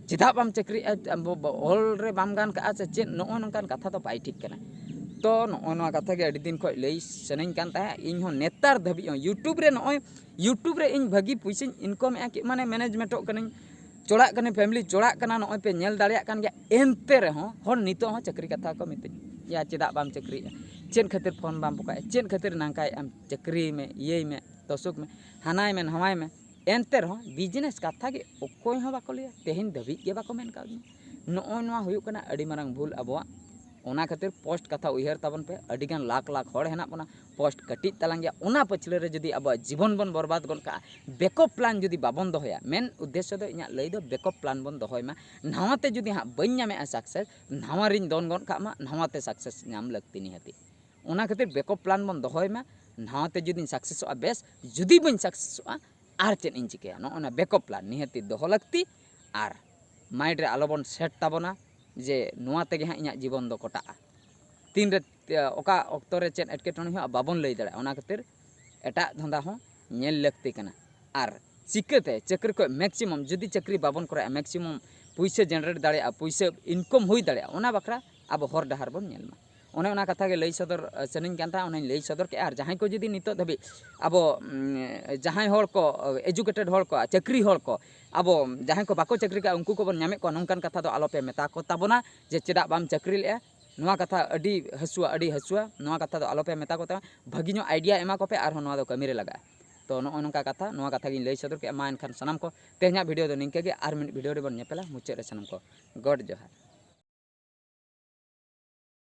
ᱪᱮᱫᱟᱜ ᱵᱟᱢ ᱪᱟᱹᱠᱨᱤᱜᱼᱟ? ᱟᱢ ᱵᱚ-, ᱵᱚ-, ᱚᱞ ᱨᱮ ᱵᱟᱢ ᱜᱟᱱ ᱠᱟᱜᱼᱟ ᱥᱮ ᱪᱮᱫ? ᱱᱚᱜᱼᱚ ᱱᱚᱝᱠᱟᱱ ᱠᱟᱛᱷᱟ ᱫᱚ ᱵᱟᱭ ᱴᱷᱤᱠ ᱠᱟᱱᱟ᱾ ᱛᱚ ᱱᱚᱜᱼᱚ ᱱᱚᱣᱟ ᱠᱟᱛᱷᱟ ᱜᱮ ᱟᱹᱰᱤ ᱫᱤᱱ ᱠᱷᱚᱡ ᱞᱟᱹᱭ ᱥᱟᱱᱟᱧ ᱠᱟᱱ ᱛᱟᱦᱮᱸᱫ᱾ ᱤᱧ ᱦᱚᱸ ᱱᱮᱛᱟᱨ ᱫᱷᱟᱹᱵᱤᱡ ᱦᱚᱸ YouTube ᱨᱮ, ᱱᱚᱜᱼᱚᱭ YouTube ᱨᱮ ᱤᱧ ᱵᱷᱟᱹᱜᱤ ᱯᱩᱭᱥᱟᱹᱧ ᱤᱱᱠᱚᱢᱮᱜᱼᱟ ᱠᱤ, ᱢᱟᱱᱮ ᱢᱮᱱᱮᱡᱽᱢᱮᱱᱴᱚᱜ ᱠᱟᱹᱱᱟᱹᱧ, ᱪᱚᱲᱟᱜ ᱠᱟᱹᱱᱟᱹᱧ, ᱯᱷᱮᱢᱤᱞᱤ ᱪᱚᱲᱟᱜ ᱠᱟᱱᱟ, ᱱᱚᱜᱼᱚᱭ ᱯᱮ ᱧᱮᱞ ᱫᱟᱲᱮᱭᱟᱜ ᱠᱟᱱ ᱜᱮᱭᱟ᱾ ᱮᱱᱛᱮ ᱨᱮᱦᱚᱸ ᱦᱚᱲ ᱱᱤᱛᱚᱜ ᱦᱚᱸ ᱪᱟᱹᱠᱨᱤ ᱠᱟᱛᱷᱟ ᱠᱚ ᱢᱤᱛᱟᱹᱧ, ᱭᱟ ᱪᱮᱫᱟᱜ ᱵᱟᱢ ᱪᱟᱹᱠᱨᱤᱭᱮᱜᱼᱟ? ᱪᱮᱫ ᱠᱷᱟᱹᱛᱤᱨ ᱯᱷᱚᱨᱢ ᱵᱟᱢ ᱯᱚᱠᱟᱭᱮᱜᱼᱟ? ᱪᱮᱫ ᱠᱷᱟᱹᱛᱤᱨ ᱱᱟᱝᱠᱟᱭᱮᱜ ᱟᱢ? ᱪᱟᱹᱠᱨᱤᱭ ᱢᱮ, ᱤᱭᱟᱹᱭ ᱢᱮ, ᱛᱚᱥᱩᱠ ᱢᱮ, ᱦᱟᱱᱟᱭ ᱢᱮ, ᱱᱟᱣᱟᱭ ᱢᱮ᱾ ᱮᱱᱛᱮ ᱨᱮᱦᱚᱸ ᱵᱤᱡᱽᱱᱮᱥ ᱠᱟᱛᱷᱟ ᱜᱮ ᱚᱠᱚᱭ ᱦᱚᱸ ᱵᱟᱠᱚ ᱞᱟᱹᱭᱟ, ᱛᱮᱦᱮᱧ ᱫᱷᱟᱹᱵᱤᱡ ᱜᱮ ᱵᱟᱠᱚ ᱢᱮᱱ ᱠᱟᱣᱫᱤᱧᱟ᱾ ᱱᱚᱜᱼᱚᱭ ᱱᱚᱣᱟ ᱦᱩᱭᱩᱜ ᱠᱟᱱᱟ ᱟᱹᱰᱤ ᱢᱟᱨᱟᱝ ᱵᱷᱩᱞ ᱟᱵᱚᱣᱟᱜ᱾ ᱚᱱᱟ ᱠᱷᱟᱹᱛᱤᱨ ᱯᱳᱥᱴ ᱠᱟᱛᱷᱟ ᱩᱭᱦᱟᱹᱨ ᱛᱟᱵᱚᱱ ᱯᱮ, ᱟᱹᱰᱤᱜᱟᱱ ᱞᱟᱠᱷ ᱞᱟᱠᱷ ᱦᱚᱲ ᱦᱮᱱᱟᱜ ᱵᱚᱱᱟ, ᱯᱳᱥᱴ ᱠᱟᱹᱴᱤᱡ ᱛᱟᱞᱟᱝ ᱜᱮᱭᱟ, ᱚᱱᱟ ᱯᱟᱹᱪᱷᱞᱟᱹ ᱨᱮ ᱡᱩᱫᱤ ᱟᱵᱚᱣᱟᱜ ᱡᱤᱵᱚᱱ ᱵᱚᱱ ᱵᱚᱨᱵᱟᱫ ᱜᱚᱫ ᱠᱟᱜᱼᱟ, ᱵᱮᱠᱚᱯ ᱯᱞᱟᱱ ᱡᱩᱫᱤ ᱵᱟᱵᱚᱱ ᱫᱚᱦᱚᱭᱟ, ᱢᱮᱱ ᱩᱫᱽᱫᱮᱥᱥᱚ ᱫᱚ ᱤᱧᱟᱹᱜ ᱞᱟᱹᱭ ᱫᱚ ᱵᱮᱠᱚᱯ ᱯᱞᱟᱱ ᱵᱚᱱ ᱫᱚᱦᱚᱭ ᱢᱟ᱾ ᱱᱟᱣᱟ ᱛᱮ ᱡᱩᱫᱤ ᱦᱟᱸᱜ ᱵᱟᱹᱧ ᱧᱟᱢᱮᱜᱼᱟ ᱥᱟᱠᱥᱮᱥ, ᱱᱟᱣᱟ ᱨᱤᱧ ᱫᱚᱱ ᱜᱚᱫ ᱠᱟᱜ ᱢᱟ, ᱱᱟᱣᱟ ᱛᱮ ᱥᱟᱠᱥᱮᱥ ᱧᱟᱢ ᱞᱟᱹᱠᱛᱤ ᱱᱤᱦᱟᱹᱛᱤ᱾ ᱚᱱᱟ ᱠᱷᱟᱹᱛᱤᱨ ᱵᱮᱠᱚᱯ ᱯᱞᱟᱱ ᱵᱚᱱ ᱫᱚᱦᱚᱭ ᱢᱟ, ᱱᱟᱣᱟ ᱛᱮ ᱡᱩᱫᱤᱧ ᱥᱟᱠᱥᱮᱥᱚᱜᱼᱟ ᱵᱮᱥ, ᱡᱩᱫᱤ ᱵᱟᱹᱧ ᱥᱟᱠᱥᱮᱥᱚᱜᱼᱟ ᱟᱨ ᱪᱮᱫ ᱤᱧ ᱪᱤᱠᱟᱹᱭᱟ? ᱱᱚᱜᱼᱚ ᱱᱟ ᱵᱮᱠᱚᱯ ᱯᱞᱟᱱ ᱱᱤᱦᱟᱹᱛᱤ ᱫᱚᱦᱚ ᱞᱟᱹᱠᱛᱤ᱾ ᱟᱨ ᱢᱟᱭᱤᱱᱰ ᱨᱮ ᱟᱞᱚᱵᱚᱱ ᱥᱮᱴ ᱛᱟᱵᱚᱱᱟ ᱡᱮ ᱱᱚᱣᱟ ᱛᱮᱜᱮ ᱦᱟᱸᱜ ᱤᱧᱟᱹᱜ ᱡᱤᱵᱚᱱ ᱫᱚ ᱠᱚᱴᱟᱜᱼᱟ, ᱛᱤᱱᱨᱮ ᱚᱠᱟ ᱚᱠᱛᱚ ᱨᱮ ᱪᱮᱫ ᱮᱴᱠᱮᱴᱚᱬᱮ ᱦᱩᱭᱩᱜᱼᱟ ᱵᱟᱵᱚᱱ ᱞᱟᱹᱭ ᱫᱟᱲᱮᱭᱟᱜᱼᱟ᱾ ᱚᱱᱟ ᱠᱷᱟᱹᱛᱤᱨ ᱮᱴᱟᱜ ᱫᱷᱟᱸᱫᱟ ᱦᱚᱸ ᱧᱮᱞ ᱞᱟᱹᱠᱛᱤ ᱠᱟᱱᱟ᱾ ᱟᱨ ᱪᱤᱠᱟᱹᱛᱮ ᱪᱟᱹᱠᱨᱤ ᱠᱷᱚᱡ ᱢᱮᱠᱥᱤᱢᱟᱢ, ᱡᱩᱫᱤ ᱪᱟᱹᱠᱨᱤ ᱵᱟᱵᱚᱱ ᱠᱚᱨᱟᱣᱟ, ᱢᱮᱠᱥᱤᱢᱟᱢ ᱯᱩᱭᱥᱟᱹ ᱡᱮᱱᱟᱨᱮᱴ ᱫᱟᱲᱮᱭᱟᱜᱼᱟ, ᱯᱩᱭᱥᱟᱹ ᱤᱱᱠᱚᱢ ᱦᱩᱭ ᱫᱟᱲᱮᱭᱟᱜᱼᱟ, ᱚᱱᱟ ᱵᱟᱠᱷᱨᱟ ᱟᱵᱚ ᱦᱚᱨ ᱰᱟᱦᱟᱨ ᱵᱚᱱ ᱧᱮᱞ ᱢᱟ᱾ ᱚᱱᱮ ᱚᱱᱟ ᱠᱟᱛᱷᱟ ᱜᱮ ᱞᱟᱹᱭ ᱥᱚᱫᱚᱨ ᱥᱟᱱᱟᱧ ᱠᱟᱱ ᱛᱟᱦᱮᱸᱫ, ᱚᱱᱟᱧ ᱞᱟᱹᱭ ᱥᱚᱫᱚᱨ ᱠᱮᱫᱼᱟ᱾ ᱟᱨ ᱡᱟᱦᱟᱸᱭ ᱠᱚ ᱡᱩᱫᱤ ᱱᱤᱛᱚᱜ ᱫᱷᱟᱹᱵᱤᱡ ᱟᱵᱚ ᱡᱟᱦᱟᱸᱭ ᱦᱚᱲ ᱠᱚ, ᱮᱡᱩᱠᱮᱴᱮᱰ ᱦᱚᱲ ᱠᱚ, ᱪᱟᱹᱠᱨᱤ ᱦᱚᱲ ᱠᱚ, ᱟᱵᱚ ᱡᱟᱦᱟᱸᱭ ᱠᱚ ᱵᱟᱠᱚ ᱪᱟᱹᱠᱨᱤ ᱠᱟᱜᱼᱟ, ᱩᱱᱠᱩ ᱠᱚᱵᱚᱱ ᱧᱟᱢᱮᱫ ᱠᱚᱣᱟ, ᱱᱚᱝᱠᱟᱱ ᱠᱟᱛᱷᱟ ᱫᱚ ᱟᱞᱚᱯᱮ ᱢᱮᱛᱟ ᱠᱚ ᱛᱟᱵᱚᱱᱟ ᱡᱮ ᱪᱮᱫᱟᱜ ᱵᱟᱢ ᱪᱟᱹᱠᱨᱤ ᱞᱮᱜᱼᱟ᱾ ᱱᱚᱣᱟ ᱠᱟᱛᱷᱟ ᱟᱹᱰᱤ ᱦᱟᱹᱥᱩᱣᱟ, ᱟᱹᱰᱤ ᱦᱟᱹᱥᱩᱣᱟ᱾ ᱱᱚᱣᱟ ᱠᱟᱛᱷᱟ ᱫᱚ ᱟᱞᱚᱯᱮ ᱢᱮᱛᱟ ᱠᱚ ᱛᱟᱵᱚᱱᱟ᱾ ᱵᱷᱟᱹᱜᱤ ᱧᱚᱜ ᱟᱭᱰᱤᱭᱟ ᱮᱢᱟ ᱠᱚᱯᱮ, ᱟᱨᱦᱚᱸ ᱱᱚᱣᱟ ᱫᱚ ᱠᱟᱹᱢᱤ ᱨᱮ ᱞᱟᱜᱟᱜᱼᱟ᱾ ᱛᱚ ᱱᱚᱜᱼᱚ ᱱᱚᱝᱠᱟ ᱠᱟᱛᱷᱟ, ᱱᱚᱣᱟ ᱠᱟᱛᱷᱟ ᱜᱤᱧ ᱞᱟᱹᱭ ᱥᱚᱫᱚᱨ ᱠᱮᱫᱼᱟ᱾ ᱢᱟ ᱮᱱᱠᱷᱟᱱ ᱥᱟᱱᱟᱢ ᱠᱚ, ᱛᱮᱦᱮᱧᱟᱜ ᱵᱷᱤᱰᱤᱭᱳ ᱫᱚ ᱱᱤᱝᱠᱟᱹ ᱜᱮ, ᱟᱨ ᱢᱤᱫ ᱵᱷᱤᱰᱤᱭᱳ ᱨᱮᱵᱚᱱ ᱧᱮᱯᱮᱞᱟ᱾ ᱢᱩᱪᱟᱹᱫ ᱨᱮ ᱥᱟᱱᱟᱢ ᱠᱚ ᱜᱚᱰ ᱡᱚᱦᱟᱨ᱾